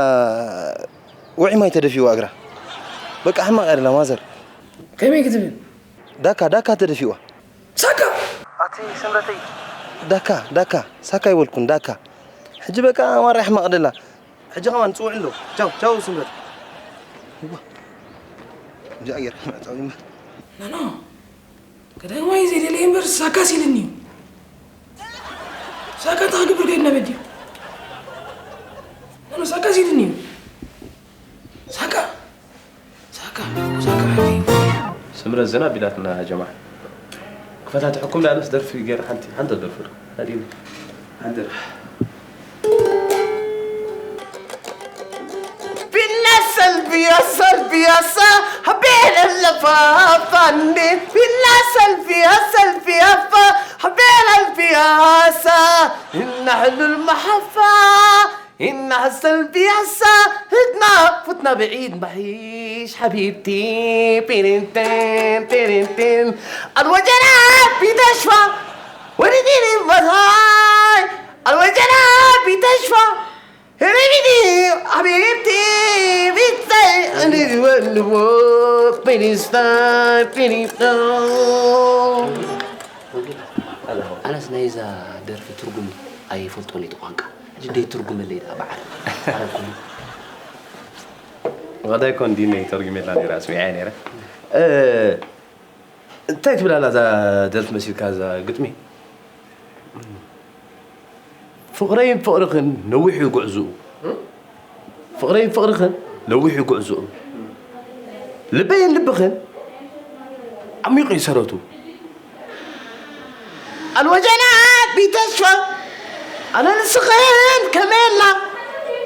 ውዑይ ማይ ተደፊእዋ እግራ። በቃ ሕማቕ እያ ደላ ማዘር። ከመይ ክትብል? ዳካ፣ ዳካ ተደፊእዋ። ሳካ! ኣቲ ስምረተይ። ዳካ፣ ዳካ፣ ሳካ ኣይበልኩን፣ ዳካ። ሕጂ በቃ ማራ ሕማቕ ደላ። ሕጂ ከማን ጽውዕ ኣሎ። ቻው፣ ቻው ስምረት። እዋ። እንጃ ኣየር፣ ቻው ይማ። ኖ፣ ኖ። ቀዳማይ ዘይደለየ እምበር ሳካ ሲልኒ እዩ። ሳካ እንታይ ክገብር ከይድና በዲሁ? ኖ፣ ኖ፣ ሳካ ሲልኒ እዩ። ሳካ። ሳካ፣ ሳካ፣ ሓቂ። ስምረት ዘና ቢላትና ጀማዓ። ክፈታትሐኩም ዳኣነስ ደርፊ ገይራ ሓንቲ፣ ሓንቲ ደርፊ ዶ? ናዲኒ። ሓንቲ ደርፊ። ቢላ ሰልፊያ፣ ሰልፊያ፣ ሳ፣ ሀቤን ለፋፋንዴ። ቢላ ሰልፊያ፣ ሰልፊያ፣ ፋ፣ ሀቤን ለፊያ፣ ሳ፣ እና ሕሉል መሓፋ። إنها السلبية ساهتنا فتنا بعيد محيش حبيبتي. بيرنتين، بيرنتين. الوجنات بتشفى. وريني المزاي. الوجنات بتشفى. ريني حبيبتي. بتسي. أنا جوا النبوة. بيرنستاين، بيرنستاين. ኣነስ ናይዛ ደርፊ ትርጉም ኣይፈልጦን እየ፣ እቲ ቋንቋ። ሕጂ ደይ ትርጉመለይ ደኣ በዓል። ኣረኩም። غداي كون ديني ترجمي لنا راسمي عيني را. أه، እንታይ ትብል ኣላ እዛ ደርፊ መሲልካ እዛ ግጥሚ? ፍቕረይን ፍቕርኽን ነዊሕ እዩ ጉዕዞኡ። ፍቕረይን ፍቕርኽን ነዊሕ እዩ ጉዕዞኡ። ልበይን ልብኽን ዓሚቑ እዩ ሰረቱ። ኣልወጀናት ቢተሽፋ ኣነ ንስኽን ከመይ ኣላ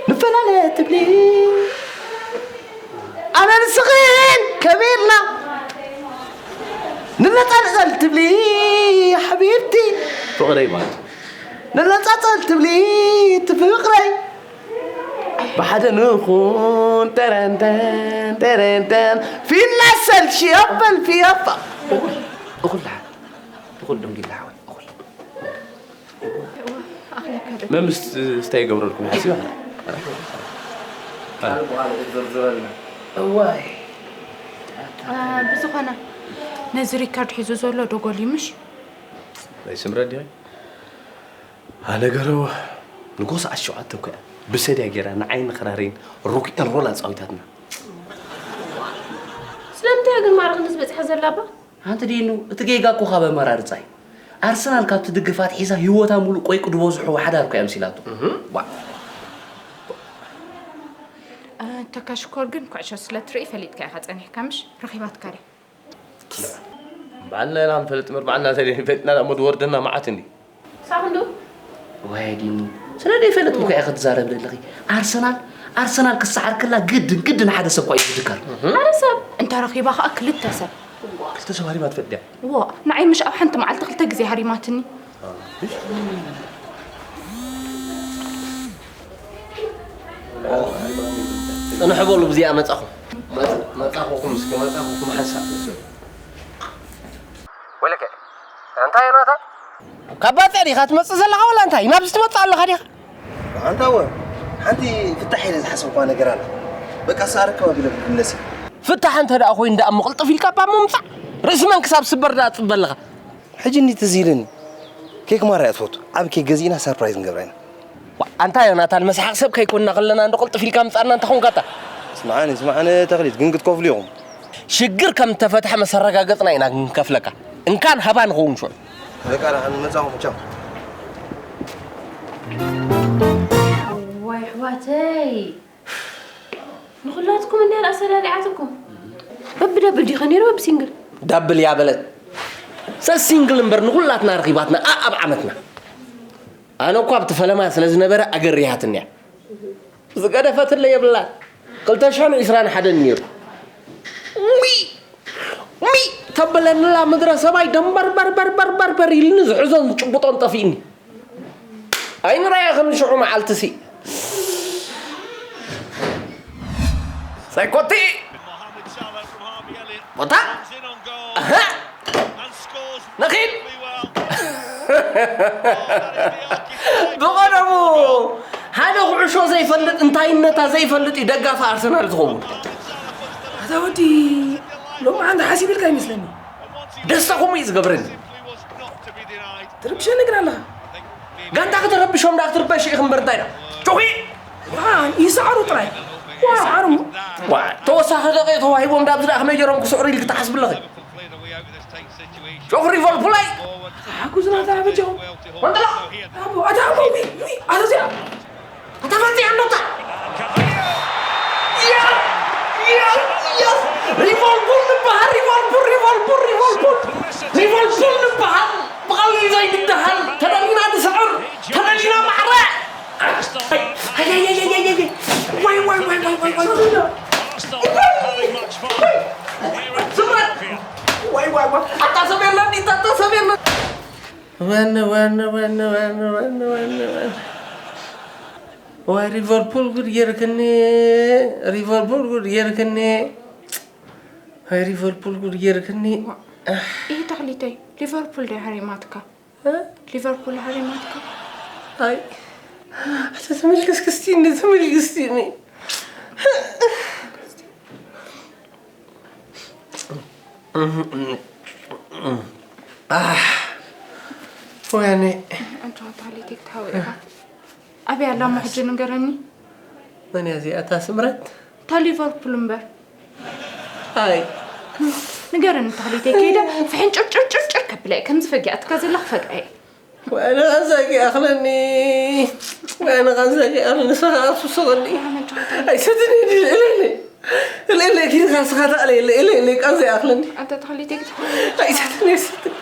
ንፈላለ ትብሊ። ኣነ ንስኽን ከመይ ኣላ ንነጻንጸል ትብሊ ሓቢብቲ። ፍቕረይ ማለት እዩ። ንነጻጸል ትብሊ እቲ ፍቕረይ ብሓደ ንኹን። ተረንተን ተረንተን ፊላ ሰልሺ ኣበል ፊያፋ። እኹል ደሓን፣ እኹል ደንጊላ ሓወይ፣ እኹል። መምስ ስታይ ይገብረልኩም ሓሲብ ኣላ። እዋይ። አ፣ ብዝኾነ ነዚ ሪከርድ ሒዙ ዘሎ ዶ ጎልዩ ምሽ? ናይ ስምረት ዲኺ? ኣነገረው ንጎ ሰዓት ሸውዓተ እኮ እያ ብሰድያ ገይራ ንዓይን ንኽራረይን ሮክ ኤን ሮል ኣጻዊታትና። ስለምንታይ እያ ግን ማዕረ ክንድዚ በጺሓ ዘላ እባ? ኣንቲ ዲኑ፣ እቲ ጌጋ እኮ ካብ ኣመራርጻ እዩ። ኣርሰናል ካብቲ ድግፋት ሒዛ ህይወታ ሙሉእ ቆይ ቅዱ በዝሑ ሓዳር እኮ እያ መሲላቶ። እህ። ዋእ። እ፣ ተካ ሽኮር ግን ኩዕሾ ስለ ትርኢ ፈሊጥካ ኢኻ ጸኒሕካ ምሽ? ረኺባትካ ድያ? ባዕልና ኢና ንፈልጥ እምበር፣ ባዕልና እንተደይንፈልጥና ደኣ እሞ ዝወርደና መዓት እንድዩ። ሳቕ እንዶ። ዋይ ዲኒ፣ ስለ ዘይፈለጥኩ እኮ ኢኻ ክትዛረብ ዘለኺ። ኣርሰናል፣ ኣርሰናል ክሰዓር ከላ ግድን፣ ግድን ሓደ ሰብ እኳ እዩ ዝድከር። ሓደ ሰብ? እንተ ረኺባ ኸኣ ክልተ ሰብ። ክልተ ሰብ ሃሪማ ትፈልጥ ድያ? ዋ፣ ንዓይ ምሽ ኣብ ሓንቲ መዓልቲ ክልተ ግዜ ሃሪማትኒ። ጽንሑ በሉ፣ ብዚኣ መጻኹ። መጽ-፣ መጻኹኹም፣ እስኪ መጻኹኹም ሓንሳብ። ወይለከ፣ ኣንታ ዮናታ? ካብ ባጽዕ ዲኻ ትመጽእ ዘለኻ ወላ እንታይ? ናብዚ ትመጽእ ኣለኻ ዲኻ? ኣንታ ወ፣ ሓንቲ ፍታሕ ኢለ ዝሓሰብኳ ነገር ኣላ። በቃ፣ እሳ ኣረከባ ቢለ ክምለስ እየ። ፍታሕ እንተ ደኣ ኮይኑ ደኣ እሞ ቅልጥፍ ኢልካ እባ ምምጻእ። ርእሲ መን ክሳብ ስበር ደኣ ትጽበ ኣለኻ? ሕጂ እንዲ ትዝ ኢልኒ። ኬክ ማራ እያ ትፈቱ። ዓቢ ኬክ ገዚእና ሰርፕራይዝ ንገብራ ኢና። ዋ፣ ኣንታ ዮናታን፣ መስሓቕ ሰብ ከይኮንና ከለና እንዶ ቅልጥፍ ኢልካ ምጻእና እንተ ኾንካ እታ። ስምዓኒ፣ ስምዓኒ ተኽሊት፣ ግን ክትከፍሉ ኢኹም። ሽግር ከም እተፈትሐ መሰረጋገጽና ኢና ክንከፍለካ። እንካን ሃባ ንኸውን ሽዑ። በቃ፣ ደሓን መጻኹም፣ ቻው። ዋይ ኣሕዋተይ፣ ንኹላትኩም እንድያ ኣሰላሊዓትኩም። በብደብል ዲኸ ነይሩ በብሲንግል? ዳብል እያ በለት። ሰሲንግል እምበር ንኹላትና ረኺባትና ኣኣብ ዓመትና። ኣነ እኳ ኣብቲ ፈለማ ስለ ዝነበረ ኣገሪሃትኒ እያ። ዝገደፈትለይ የብላን። ክልተ ሽሕን ዕስራን ሓደን ነይሩ። ዊ! ዊ! ተበለንላ ምድረ ሰማይ ደንበርበርበርበርበር ኢልኒ ዝሕዞን ዝጭብጦን ጠፊእኒ። ኣይንረኣያ ከም ንሽዑ መዓልትሲ። ሳይኮቲ! ቦታ! ኣሃ! ንኺድ! ብቐደሙ ሓደ ኩዕሾ ዘይፈልጥ፣ እንታይነታ ዘይፈልጥ እዩ ደጋፊ ኣርሰናል ዝኸውን። ኣታ ወዲ ሎሚ ሓንቲ ሓሲብ ኢልካ ይመስለኒ። ደስታኹም እዩ ዝገብረኒ። ትርብሸኒ ግን ኣለኻ። ጋንታ ክትረብሾም ዳ ክትርበሽ ኢኺ እምበር እንታይ ዳ? ጩኺ! ዋ፣ ይስዓሩ ጥራይ። ይስዓሩ። ዋ፣ ተወሳኺ ደቂቕ ተዋሂቦም ዳ ኣብዚ ደኣ ከመይ ገይሮም ክስዕሩ ኢልኪ ትሓስቢ ኣለኺ? ጮፍ ሊቨርፑል ኣይ! ሓጉዝና ተበጀው። ወንድላ! ኣቦ፣ ኣታ ኣቦ፣ ዊ፣ ዊ፣ ኣታ እዚኣ! ኣታ ፈንፂ ኣኖታ! ያ! ያ! ያ! ሊቨርፑል ንበሃል፣ ሊቨርፑል፣ ሊቨርፑል፣ ሊቨርፑል! ሊቨርፑል ንበሃል! ብቐሊል ዘይድሃል! ተደሊና ንስዕር! ተደሊና ማዕረ! ዋይ፣ ዋይ፣ ዋይ፣ ዋይ፣ ዋይ፣ ዋይ! ዝምረት! ዋይ፣ ዋይ፣ ዋይ! ኣታ ሰብ የለን፣ ኣታ ሰብ የለን! ወነ፣ ወነ፣ ወነ፣ ወነ፣ ወነ፣ ወነ፣ ወነ። ዋይ፣ ሊቨርፑል ጉድ ጌርክኒ፣ ሊቨርፑል ጉድ ጌርክኒ፣ ዋይ፣ ሊቨርፑል ጉድ ጌርክኒ። ይህ ተኽሊተይ፣ ሊቨርፑል ዶ ሃሪማትካ? እ? ሊቨርፑል ሃሪማትካ? ኣይ፣ ኣታ ተመልከስ ክስቲኒ፣ ተመልከስ ክስቲኒ። ኣህ፣ ወያኔ። ኣንታ ተኽሊተይ ክትሃዊ ኢኻ። ኣበይ ኣላ እሞ ሕጂ ንገረኒ? መን እያ እዚኣ? እታ ስምረት? እታ ሊቨርፑል እምበር። ኣይ። ንገረኒ ተኽሊተይ፣ ከይደ ፍሕን ጭርጭርጭርጭር ከብለ እየ። ከምዚ ፈጊኣትካ ዘለኻ ክፈግኣ እየ። ወይነ ቃንዛኪ ኣኽለኒ። ወይነ ቃንዛኪ ኣኽለኒ። ንስኻ ኣፍስሶ ቐኒ። ኣይሰትኒ፣ ኢለ፣ ኢለ፣ ኢለ። ኢለ፣ ኢለ፣ ኪድካ ንስኻ ተኣለ፣ ኢለ፣ ኢለ፣ ኢለ፣ ቃንዛ ይኣኽለኒ። ኣንታ ተኽሊተይ ክትሓ- ኣይሰትኒ፣ ኣይሰትኒ።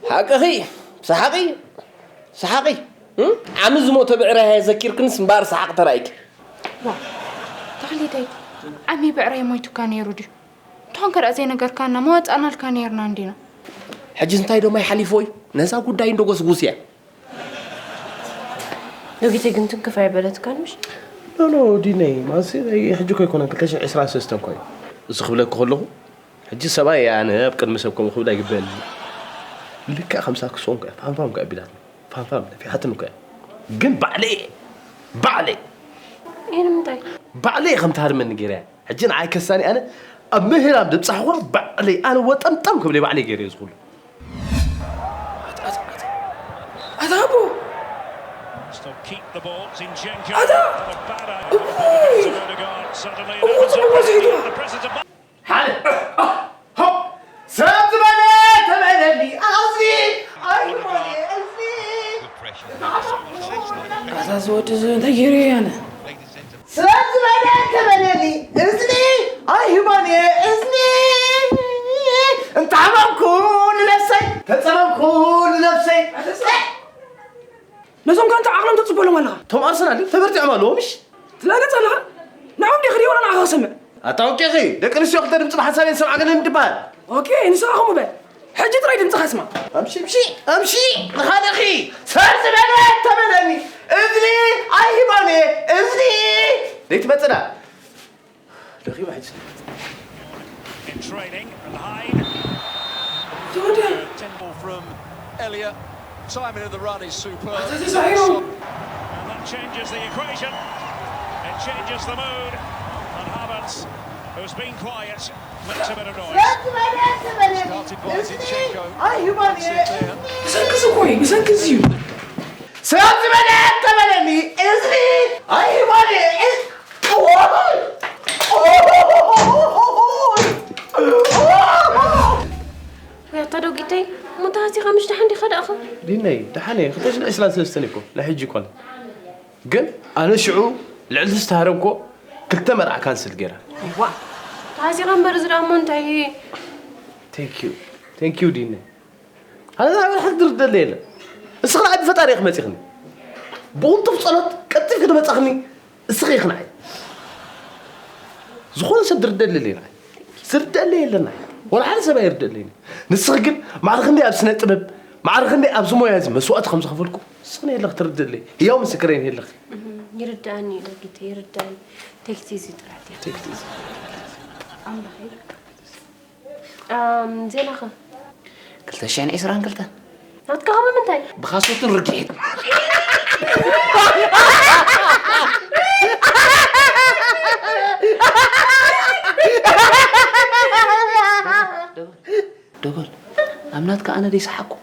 ሓቅኺ፣ ሰሓቂ፣ ሰሓቂ። እም? ዓሚ ዝሞተ ብዕራይ ዘኪርክንስ እምበኣር ሰሓቂ ተራእይኪ። ዋ፣ ተኽሊተይ፣ ዓሚ ብዕራይ ሞይቱካ ነይሩ ድዩ? እንተኾንከ ደኣ ዘይነገርካና፣ መዋጻእናልካ ነይርና እንዲና። ሕጂስ እንታይ ዶ ማይ ሓሊፎ እዩ? ነዛ ጉዳይ እንዶ ጎስጉስያ። ዶጊተይ ግን ትንክፍ ኣይበለትካን ምሽ? ኖ፣ ኖ፣ ዲነይ፣ ማለትሲ፣ ናይ ሕጂ እኮ ኣይኮነን፣ ክልተ ሽሕን ዕስራን ሰለስተን እኮ እዩ። እዚ ክብለኪ ከለኹ፣ ሕጂ ሰብኣይ እየ ኣነ፣ ኣብ ቅድሚ ሰብ ከምኡ ክብል ኣይግበኣንን። ልክዕ ከምሳ ክስኦም እኮ እያ፣ ፋም ፋም እኮ እያ ኣቢላትኒ። ፋም ፋም ነፊሓትኒ እኮ እያ። ግን ባዕለይ እየ፣ ባዕለይ። ይህ ንምንታይ? ባዕለይ እየ ከምቲ ሃርመኒ ገይረያ። ሕጂ ንዓይ ከሳኒ ኣነ ኣብ ምህራም ድብጻሕዋ ባዕለይ ኣነ ወጠምጠም ክብለይ ባዕለይ ገይረ እዚ ኩሉ። ኣታ ኣቦ! Still keep the ball. Zinchenko. ኣታ! The batter. እውይ! Odegaard suddenly እሞ ጽቡቕ ወሲድዋ። The presence of ሓደ፣ ሆፕ፣ ሰብ ዝበለ ተበለኒ፣ ኣዝኒ፣ ኣይሞኔ፣ እዝኒ። ኣታ ዝወዲ እዚ እንታይ ገይሩ እዩ ኣነ? ሰብ ዝበለ ተበለኒ፣ እዝኒ፣ ኣይሞኔ፣ እዝኒ። እንተሓመምኩ ንነብሰይ፣ ተጸመምኩ ንነብሰይ። ነዞም ከ እንታይ ዓቕሎም ተጽበሎም ኣለኻ? ቶም ኣርሰናል ተበርቲዖም ኣለዎ፣ ምሽ? ትላገጽ ኣለኻ? ንዕኦም ዲኺ ሪኢዎ ንዓኻ ክሰምዕ? ኣታ ወቂኺ፣ ደቂ ኣንስትዮ ክልተ ድምጺ ብሓንሳብ እየን ዝሰምዓ ገለን ድበሃል። ኦኬ፣ ንስኻ ከምኡ በል። ሕጂ ጥራይ ድምጽኻ ስማዕ። ኣምሺ፣ ኣምሺ፣ ኣምሺ፣ ንኻልእኺ፣ ሰብ ዝበለ ተበለኒ፣ እዝኒ ኣይሂባን እየ፣ እዝኒ። ደይትመጽእ ዳ? ደኺመ ሕጂ። Trailing and Hyde. Temple from Elliot. Timing of the run is superb. And that changes the equation. It changes the mood. And Havertz, who's been quiet, makes a bit of noise. Started by Zinchenko. That's it there. ብሰንኪ እዚ እኮ እዩ፣ ብሰንኪ እዚ እዩ። ሰብ ዝበለ ተበለኒ፣ እዚ ኣይማነ፣ ያታ ዶጊተይ፣ እሞ ተሃሲኻ ምሽ ደሓን ዲኻ ደኣኸ? ዲነይ፣ ደሓን እየ። ክልተ ሽሕን ዕስራን ሰለስተን እኮ፣ ናይ ሕጂ እኮ። ግን ኣነ ሽዑ ልዕሊ ዝተሃረምኮ ክልተ መርዓ ካንስል ገይራ። ዋ፣ ተሃሲኻ እምበር እዚ ደኣ እሞ እንታይ? Thank you. Thank you ዲነይ። ኣነ ኣብ ርሕቅ ዝርደለይ የለን። እስኺ ንዓይ ብፈጣሪ ኢኺ መፂኽኒ። ብቕልጡፍ ፀሎት ቀልጢፍኪ ዝመፃኽኒ እስኺ ኢኺ ንዓይ። ዝኾነ ሰብ ዝርደለለይ ንዓይ። ዝርደለይ የለን ንዓይ። ወላ ሓደ ሰብ ኣይርደለይን። ንስኺ ግን ማዕረ ክንደይ ኣብ ስነ ጥበብ፣ ማዕረ ክንደይ ኣብዚ ሞያ እዚ መስዋእቲ ከም ዝኸፈልኩ እስኺ ነየለኺ ትርደለይ። ህያው ምስክረይ ነየለኺ። ይርዳእኒ እዩ ዶጊተይ፣ ይርዳእኒ። Take it easy ጥራሕ ዲኻ? Take it easy. ኣምላኸይ። ኣም፣ ዜናኸ? ክልተ ሽሕን ዕስራን ክልተን። ናትካ ኸ ብምንታይ? ብኻሶትን ርግዒት። ደጎል፣ ኣብ ናትካ ኣነ ደይሰሓቅኩ።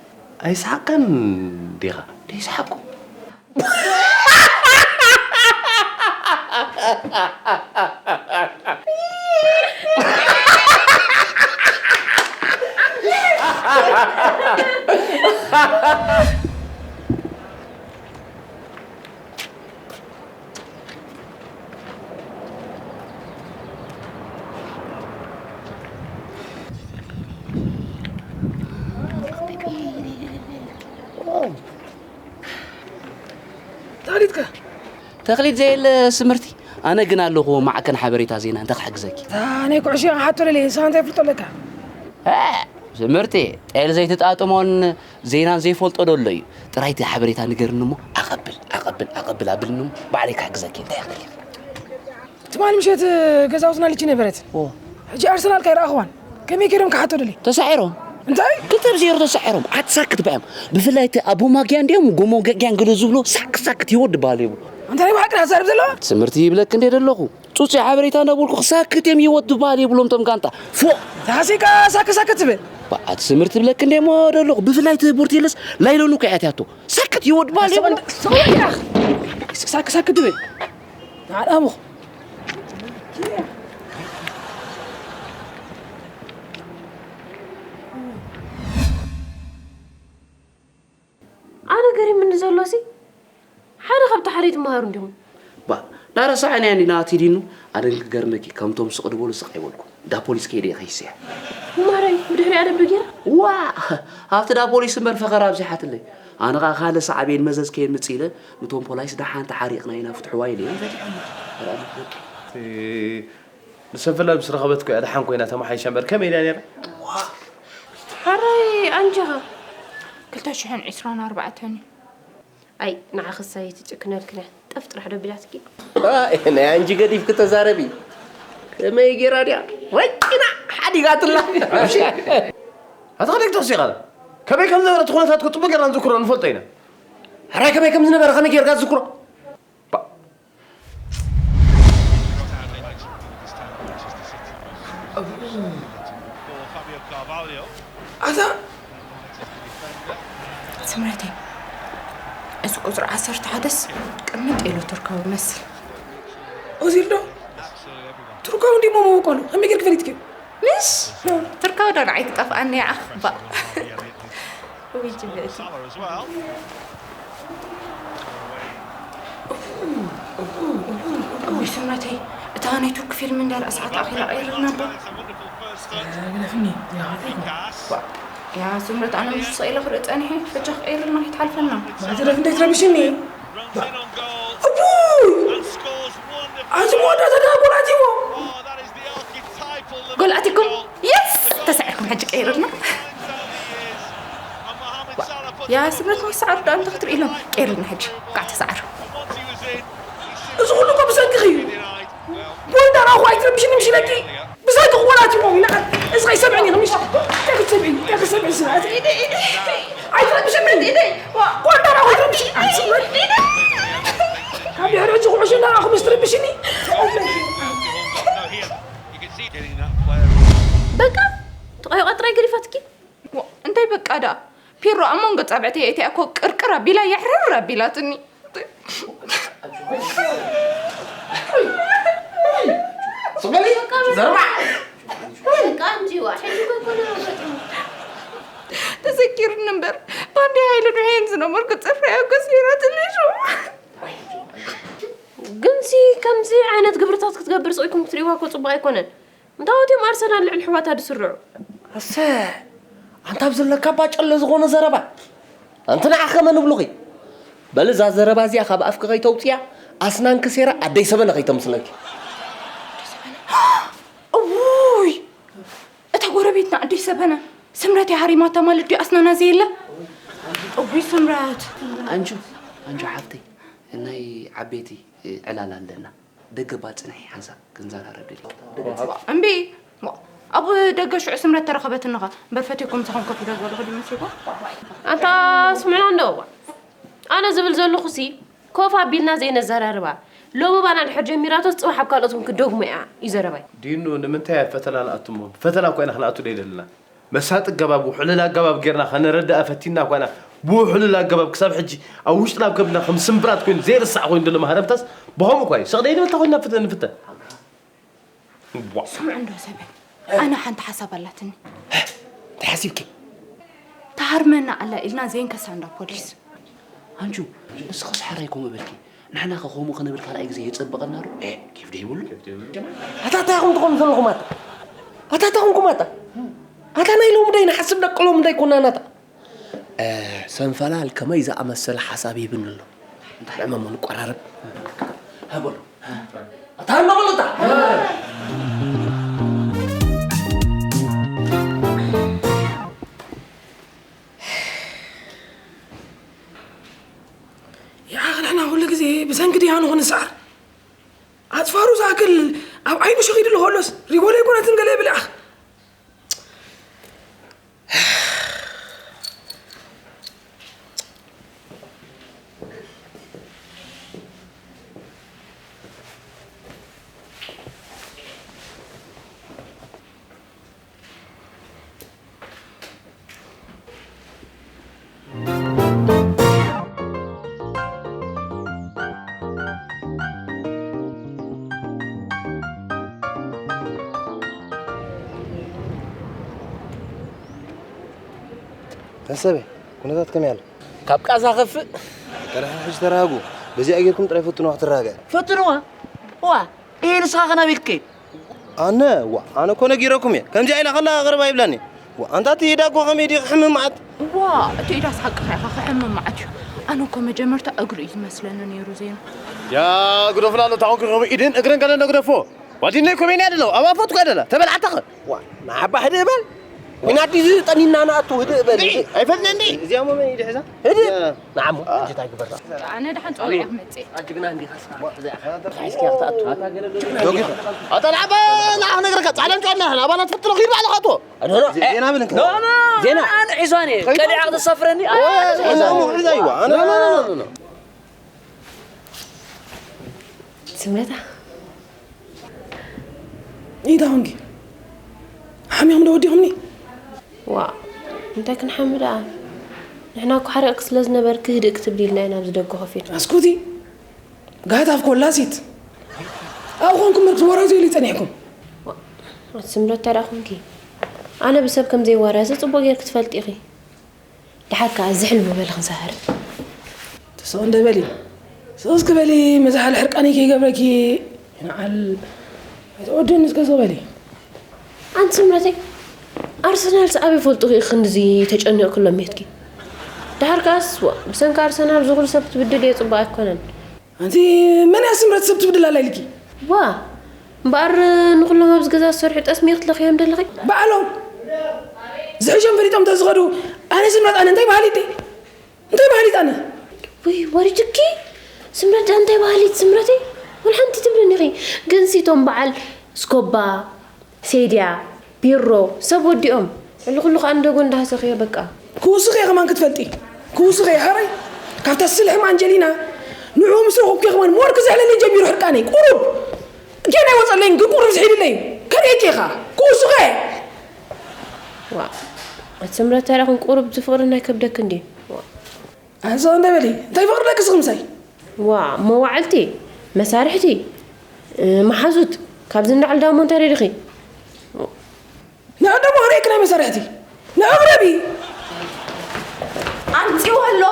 ኣይሰሓቅካን ዲኻ? ደይሰሓቅኩ። ተኽሊትከ? ተኽሊት ዘየለ ስምርቲ፣ ኣነ ግን ኣለኹ ማዕከን ሓበሬታ ዜና፣ እንታይ ክሕግዘኪ? እታ ናይ ኩዕሾ ክሓቶ ደልየ፣ ንስኻ እንታይ ፍልጦ ኣለካ? እ፣ ስምርቲ፣ ጤል ዘይትጣጥሞን ዜናን ዘይፈልጦ ዶ ኣሎ እዩ? ጥራይ እቲ ሓበሬታ ንገርኒ እሞ፣ ኣቐብል፣ ኣቐብል፣ ኣቐብል ኣብልኒ እሞ፣ ባዕለይ ክሕግዘኪ፣ እንታይ ክደልየ? ትማሊ ምሸት ገዛውትና ልቺ ነበረት። ሕጂ ኣርሰናል ከይረኣኽዋን ከመይ ገይሮም ክሓቶ ደሊ? ተሳዒሮም። እንታይ? ክልተ ብ ዜሮ ተሳዒሮም። ኣትሳክት ባዮም። ብፍላይ እቲ ኣቡማጊያን ድዮም ጎሞገጊያን ገለ ዝብሎ ሳክት ሳክት ይወድ በሃል ይብሉ። ኣንታ ናይ ብሓቂ ዳ ትዛረብ ዘለዋ? ትምህርቲ ይብለኪ እንዴ ደለኹ። ጹጽ ሓበሬታ እንዳበልኩ ሳክት እዮም ይወድ በሃል ይብሎም ቶም ጋንታ። ፎ! ታሲካ ሳክት ሳክት ትብል። ኣቲ ትምህርቲ ይብለኪ እንዴ ሞ ደለኹ። ብፍላይ እቲ ቦርቴለስ ላይሎኑ ከያትያቶ። ሳክት ይወድ በሃል ይብሉ። ሳክት ሳክት ትብል። ናዳሙኽ ኣነ ገሪምኒ ዘሎ ሲ ሓደ ካብቲ ሓደ ኣይትመሃሩ እንዲኹም። ባ ዳረሳዕን እያ እንዲና ኣትዲኑ ኣደን ክገርመኪ ከምቶም ስቕ ድበሉ ስቕ ኣይበልኩ ዳ ፖሊስ ከይደ ከይስያ። ማረይ ብድሕሪኣ ደብ ገይራ። ዋ ኣብቲ ዳ ፖሊስ እምበር ፈኸራ ኣብዚሓትለይ። ኣነ ኸዓ ካልእ ሳዕቤን መዘዝ ከየምጽእ ኢለ ንቶም ፖላይስ ደሓን ተሓሪቕና ኢና ፍትሕዋ ኢለ እየ ፈቲሖም። ንሰንፈላ ምስ ረኸበት እኮ እያ ደሓን ኮይና ተመሓይሻ እምበር ከመይ ኢላ ነይራ? ሕራይ ኣንጀኻ ክልተ ሽሕን ዕስራን ኣርባዕተን እዩ። ኣይ ንዓኽስ ኣይትጭክነልክን እያ ጠፍ ጥራሕ ዶ ቢላትኪ። ኣይ ናይ ኣንጂ ገዲፍኪ ተዛረቢ ከመይ ጌራ ድያ ረቂና ሓዲጋትላ። ኣታ ከደይ ክትሕሱ ኢኻ ከመይ ከም ዝነበረ እቲ ኩነታት እኮ ጽቡቅ ጌርና ንዝክሮ ንፈልጦ ኢና። ሕራይ ከመይ ከም ዝነበረ ከመይ ጌርካ ትዝክሮ? ኣታ ስምረተይ እዚ ቁፅሪ ዓሰርተ ሓደስ ቅምጥ ኢሉ ቱርካዊ መስል ኦዚል ዶ ቱርካዊ እንዲሞ መበቆሉ ከመይ ጌርክ ፈሊጥክዮ ምሽ ቱርካዊ ዶ ንዓይ ክጠፍኣኒ ይዓኽ ባእ እውይ ጅብእቲ እውይ ስምረተይ እታ ናይ ቱርክ ፊልም እንዳ ርእሳ ተኣኺላ ቀይርልና እባ ግደፍኒ ያ ስምረት ኣነ ምሽ ስቕ ኢለ ክርኢ ጸኒሐ በጃ ክቀይርልና ከይትሓልፈና ማዕተረፍ እንታይ ትረብሽኒ እቡይ ኣቲ መወዳእታ ደኣ ጎል ኣትይዎ ጎል ኣቲኩም የስ ተሳዒርኩም ሕጂ ቀይርልና ያ ስምረት ምስ ሰዓሩ ደኣ እንታይ ክትርኢ ኢሎም ቀይርልና ሕጂ ቃዕ ተሳዓሩ እዚ ኩሉ እኮ ብሰንክኺ እዩ ጎል ደኣ ናኹ ኣይትረብሽኒ ምሽ ኢለኪ ብሰንክኺ ጎል ኣትይዎም ኢና እስኻ ይሰምዕኒ ኢኺ ምሽ? እንታይ ክትሰምዕኒ? እንታይ ክትሰምዕኒ ስምዕት? ኣይትረብሽኒ። ቆንዳራ ኣይትረብሽኒ። ኣይትሰምዕኒ። ካብ ድሕሪ ሕጂ ኩዕሾ እናረኣኹ ምስ ትረብሽኒ። በቃ ተቆይቋ ጥራይ ገዲፋትኪ። ዋ፣ እንታይ በቃ ደኣ? ፒሮ ኣብ መንጎ ጻብዕተይ ኣእትያ እኮ ቅርቅር ኣቢላ የሕርር ኣቢላትኒ። ስቕ በሊ፣ ዘርባዕ። በቃ እንጂ ዋ፣ ሕጂ እኮ ኣይኮነን ኣጋጢሙ። ተዘኪሩኒ እምበር፣ ባንዴ ሃይለ ዱሄን ዝነበርኩ ጽፍረይ ኣብ ገጽ ነይራትኒ ሽሙ። ግንሲ ከምዚ ዓይነት ግብርታት ክትገብር ስቕ ኢልኩም ክትርእይዋ እኮ ጽቡቕ ኣይኮነን። እንታወት እዮም ኣርሰናል ልዕሊ ኣሕዋታ ዝስርዑ? ኣሰ፣ ኣንታ ኣብ ዘለካ ባጨለ ዝኾነ ዘረባ። ኣንቲ ንዓኸ መን ብሉኺ? በል እዛ ዘረባ እዚኣ ካብ ኣፍኪ ከይተውፅያ፣ ኣስናንኪ ሴራ ኣደይ ሰበነ ከይተምስለኪ። እውይ! እታ ጎረቤትና ኣደይ ሰበነ፣ ስምረት እያ ሃሪማታ ማለት ድዩ ኣስናና ዘየለ? እውይ ስምረት! ኣንቹ፣ ኣንቹ ሓፍተይ፣ ናይ ዓበይቲ ዕላል ኣለና። ደገ ባጽንሒ ሓንሳብ ክንዘራረብ ደሊና። እምቢ! ሞ፣ ኣብ ደገ ሽዑ ስምረት ተረኸበትንኻ። እምበር ፈትየኩም ምሳኹም ኮፍ ኢለ ዝበልኹ ድዩ መሲልኩም? ኣንታ ስምዕና እንዶ እዋ። ኣነ ዝብል ዘለኹሲ፣ ኮፍ ኣቢልና ዘይነዘራርባ። ሎሚ ባና ድሕር ጀሚራቶስ ጽባሕ ኣብ ካልኦት እውን ክደግሞ እያ እዩ ዘረባይ። ዲኑ፣ ንምንታይ ኣብ ፈተና ንኣቱ እሞ? ፈተና እኮ ኢና ክንኣቱ ደይደለና። መሳጢ ኣገባብ፣ ውሕሉል ኣገባብ ጌርና ከነረድኣ ፈቲና እኳ ኢና። ብውሕሉል ኣገባብ ክሳብ ሕጂ ኣብ ውሽጥና ኣብ ከብድና ከም ስምብራት ኮይኑ ዘይርሳዕ ኮይኑ ዘሎ ማህረምታስ ብኸምኡ እኳ እዩ። ስቕ ደይንብል እንተ ኮይንና ፍተ-፣ ንፍተን። ዋ። ስምዑ እንዶ ሰበይ፣ ኣነ ሓንቲ ሓሳብ ኣላትኒ። እንታይ ሓሲብኪ? ትሃርመና ኣላ ኢልና ዘይንከሳ እንዳ ፖሊስ። ኣንቹ፣ ንስኽስ ሓራይ ከምኡ በልኪ። ንሕና ከ ከምኡ ክንብል ካልኣይ ግዜ የጸብቐና ዶ? ኤ፣ ኬፍ ዶ ይብሉ? ኣታ እንታይ ኢኹም ትኾኑ ዘለኹም ኣታ? ኣታ እንታይ ኾንኩም ኣታ? ኣታ ናይ ሎሚ ዶ ይንሓስብ ደቂ ሎሚ ዶ ኣይኮናን ኣታ? እ፣ ሰንፈላል ከመይ ዝኣመሰለ ሓሳብ ሂብኒ ኣሎ። እንታይ? ዕመሞ ንቆራረብ። ሃ በሉ። ኣታ ሃ በሉ ኣታ። ያኣኽ ንሕና ኩሉ ግዜ ብሰንኪ ድያኑ ክንስዓር? ኣጽፋሩ ዝኣክል ኣብ ዓይኑ ሸኺድሉ ከሎስ ሪጎለ ኣይኮነትን ገለ ይብል ያኣኽ። መሰበይ፣ ኩነታት ከመይ ኣሎ? ካብ ቃዛ ከፍእ። ቀዳሕ ሕጂ ተረጋግኡ። በዚኣ ጌርኩም ጥራይ ፈትኑዋ ክትረጋጋእ። ፈትኑዋ? ዋ፣ ይሄ ንስኻ ከናበይ ክትከይድ? ኣነ፣ ዋ፣ ኣነ እኮ ነጊረኩም እየ። ከምዚኣ ኢላ ከላ ቅርብ ኣይብላን እየ። ዋ፣ ኣንታ እቲ ኢዳ እኮ ከመይ ድዩ ክሕምም መዓት? ዋ፣ እቲ ኢዳስ ሓቅኻ ኢኻ፣ ክሕምም መዓት እዩ። ኣነ እኮ መጀመርታ እግሩ እዩ ዝመስለኒ ነይሩ ዜና። ያ፣ ግደፉላ ኣሎ፣ ታኹም ክኸሙ ኢድን እግርን ገለ ነግደፎ። ዋዲነይ ኮሜንያ ደሎ፣ ኣብ ኣፎት ኳ ደላ፣ ተበልዓታኸ? ዋ፣ ንዓባ ህድእ በል። ዊናዲ እዚ ጠኒና ንኣቱ ህድእ በል። እንዴ፣ ኣይፈልጥን እንዴ? እዚኣ ሞ መን ኢድ ሒዛ? ህድእ። ያ። ንዓሞ፣ አ። ሕጂ እንታይ ግበራ? ኣነ ደሓን ጸዊዐ ክመጽእ። ኣጅግና እንዲኻ ስኻ፣ እዚኣ። ሒዝካ ክትኣቱ። ዶጊት። ኣታ ንዓባ፣ ንዓ ክነግረካ፣ ጻዕዳን ጨዋና፣ ኣባላት ፍትሎ ኺድ ባዕልኻ ኣቶ። ኖ፣ ኖ፣ ዜ-፣ ዜና ብል እንከ። ኖ፣ ኖ፣ ዜና። ኣነ ሒዛኒ፣ ከሊዓ ክተሳፍረኒ። ኦ፣ ኣነ ሒዛኒ። ሒዛ፣ ሒዛ፣ ይዋ፣ ኣነ። ኖ፣ ኖ፣ ኖ፣ ኖ፣ ኖ። ስምረታ። ኢታ ኾንኪ? ሓሚኹም ዶ ወዲኹምኒ? ዋ፣ እንታይ ክንሓሚ ደኣ? ንሕና እኮ ሓሪቕኪ ስለ ዝነበርኪ ህድእ ክትብሊ ኢልና ኢና ኣብዚ ደገ ኮፍ ኢልና። ኣስኩቲ፣ ጋህታፍ ኮላሲት። ኣብኡ ኾንኩም መርክ ትወራዘዩ ኢሉ ጸኒሕኩም። ዋ፣ ኣቲ ስምረታ ደኣ ኾንኪ? ኣነ ብሰብ ከም ዘይዋረስ ጽቡቕ ጌርኪ ትፈልጢ ኢኺ። ደሓር ከኣ ዝሕል ምበሊ ክንዛረብ። ትስቕ እንደ በሊ። ስቕ እስኪ በሊ፣ መዝሓል ሕርቃነይ ከይገብረኪ። ይንዓል። ኣይትወድን እስከ ስቕ በሊ። ኣንቲ ስምረተይ፣ ኣርሰናልስ ኣበይ ፈልጡኺ ኢኺ ክንድዚ ተጨኒቕክሎም ሜትኪ? ደሓር ከኣስ፣ ዋ፣ ብሰንኪ ኣርሰናል ዝኹሉ ሰብ ክትብድል እየ፣ ጽቡቕ ኣይኮነን። ኣንቲ መን እያ ስምረት ሰብ ትብድል ኣላ ኢልኪ? ዋ፣ እምበኣር ንኹሎም ኣብዚ ገዛ ዝሰርሑ ጠስሚ ክትለኽዮም ደለኺ? ባዕሎም ዝሕሾም ፈሊጦም እንተዝኸዱ፣ ኣነ ስምረት ኣነ እንታይ በሃሊት ደይ? እንታይ በሃሊት ኣነ? ውይ፣ ወሪድኪ? ስምረት ደኣ እንታይ በሃሊት ስምረተይ? ወላ ሓንቲ ትብልን ኢኺ። ግን ሲ እቶም በዓል ስኮባ፣ ሴድያ፣ ቢሮ ሰብ ወዲኦም። ልዕሊ ኩሉ ከዓ ንደጎ እንዳሃሰኽዮ በቃ። ክውስኽ እየ ከማን ክትፈልጢ። ክውስኽ እየ ሓራይ። ካብታ ስልሕም ኣንጀሊና ንዕኡ ምስ ረኹብኩ እየ ከማን ሞር ክዝሕለለይ ጀሚሩ ሕርቃነይ። ቁሩብ ጌና ይወፀለይን ግን ቁሩብ ዝሒልለይ። ከርእየኪ እየ ከዓ። ክውስኽ እየ። ዋ ኣቲ ስምረት ታዲያ ቁሩብ ዝፍቕሪ ናይ ከብደክ እንዲ። ኣንሰ እንደ በሊ እንታይ ፍቕሪ ደቂ ስኽምሳይ። ዋ መዋዕልቲ መሳርሕቲ መሓዙት ካብዚ እንዳዕል ዳሞ እንታይ ረዲኺ። ንዕደሞ ክርእየኪ ናይ መሳርሕቲ ንዕቕረቢ። ኣምፂኡ ኣሎ።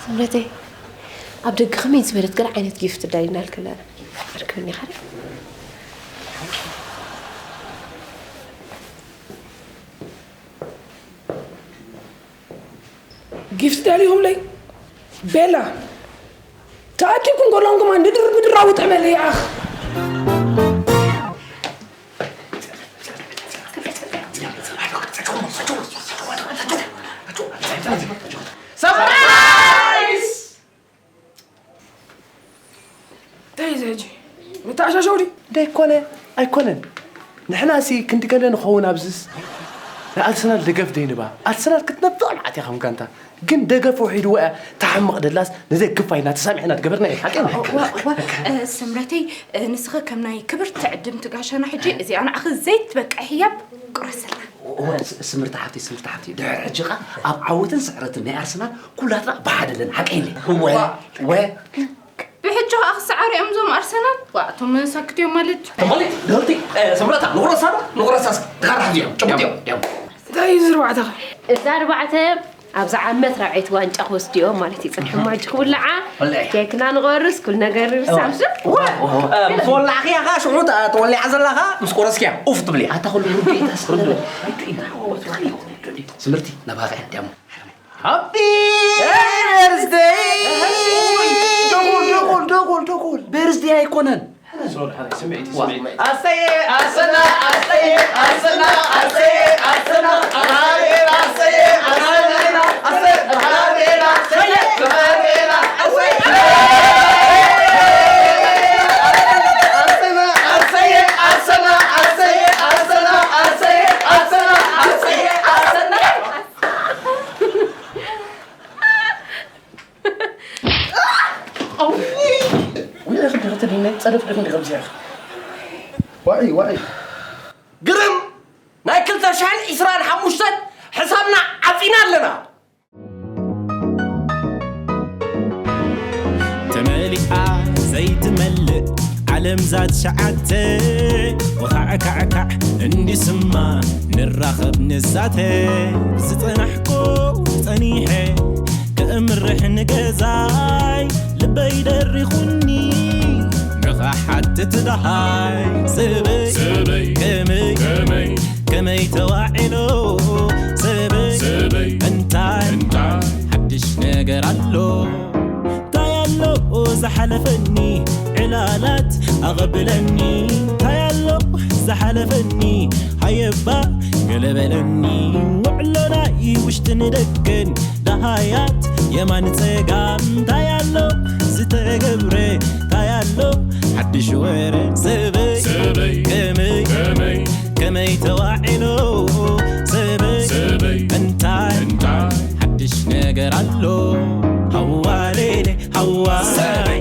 ስምረተይ ኣብ ደገ ከመይ ዝበለት ገለ ዓይነት ጊፍት ዳሊናልክለ ኣርክብኒ ኻሪ። ጊፍት ዳሊኹምለይ ቤላ ተኣኪብኩም ጎላንኩም ንድር ምድራዊ ጠመለይ ኣኽ። ሰፕራይዝ። እንታይ እዚ ሕጂ መተዓሻሸው ድዩ? ደይኮነ ኣይኮነን። ንሕናሲ ክንዲ ገለ ንኸውን ኣብዝስ ንኣርሰናል ደገፍ ደይንባ ኣርሰናል ክትነብቕ መዓት እያ ከም ጋንታ ግን ደገፍ ውሒድዋ እያ ተሓምቕ ደላስ ንደግፋ ኢልና ተሳሚዕና ዝገበርና እዩ ሓቂ ስምረተይ ንስኺ ከም ናይ ክብርቲ ዕድምቲ ጋሻና ሕጂ እዚኣ ንዓኺ ዘይትበቅዕ ህያብ ቁረስልና። እወ ስምርቲ ሓፍተይ ስምርቲ ሓፍተይ ድሕሪ ሕጂ ኸኣ ኣብ ዓወትን ስዕረትን ናይ ኣርሰናል ኩላትና ብሓደ ኣለና ሓቀይ እንዴ? እወ እወ ብሕጂ ኸኣ ክሰዓሩ እዮም እዞም ኣርሰናል ዋእ እቶም ሰክት እዮም ማለት እዩ። ተማሊ ድህርቲ ስምረታ ንቑረሳ ዶ ንቑረሳ እስኪ ድኻ ራሕዚ እዮም ጭቡጥ እዮም እዮም እንታይ እዩ ዝርባዕታኻ እዛ ኣርባዕተ ኣብዛ ዓመት ራብዐይቲ ዋንጫ ክወስዱ እዮም ማለት እዩ። ጽንሑ ማጂ ክውልዓ ኬክና ንቆርስ ኩሉ ነገር ንርሳዕ። ምስ ወላዕኽያ ኸዓ ሽዑ ተወሊዓ ዘላ ኸዓ ምስ ቆረስክያ ኡፍ ትብልያ። ኣታ ኩሉ ርዱኢታስ ርዱእ ስምርቲ ናባኻ እያ ዲያሞ። Happy birthday! ደጎል ደጎል ደጎል ደጎል በርዝደይ ኣይኮነን። ኣሰየ ኣሰና ኣሰየ ኣሰና ኣሰየ ኣሰና ኣሰየ ኣሰና ኣሰየ ኣሰና ኣሰየ ጸደፍ ድክ ከምዚያ ዋዒ ዋዒ ግርም ናይ ክልተ ሽሕን ዒስራን ሓሙሽተን ሕሳብና ዓጺና ኣለና። ተመሊኣ ዘይትመልእ ዓለም ዛት ሸዓተ ወኻዕካዕካዕ እንዲስማ ንራኸብ ንዛተ ዝጸናሕኩ ጸኒሐ ክእምርሕ ንገዛይ ልበይ ደሪኹኒ ንኻሓትት ደሃይ ሰበይ ሰበይ ከመይ ከመይ ከመይ ተዋዒሎ ሰበይ ሰበይ እንታይ እንታይ ሓድሽ ነገር ኣሎ እንታይ ኣሎ ዝሓለፈኒ ዕላላት ኣቐብለኒ እንታይ ኣሎ ዝሓለፈኒ ሃየባ ገለበለኒ ውዕሎናይ ውሽጢ ንደገን ደሃያት የማን ጸጋም እንታይ ኣሎ ዝተገብረ እንታይ ኣሎ ሓድሽ ወረ ሰበይ ሰበይ ከመይ ከመይ ከመይ ተዋዒሎ ሰበይ ሰበይ እንታይ እንታይ ሓድሽ ነገር ኣሎ ሃዋሌሌ ሃዋ ሰበይ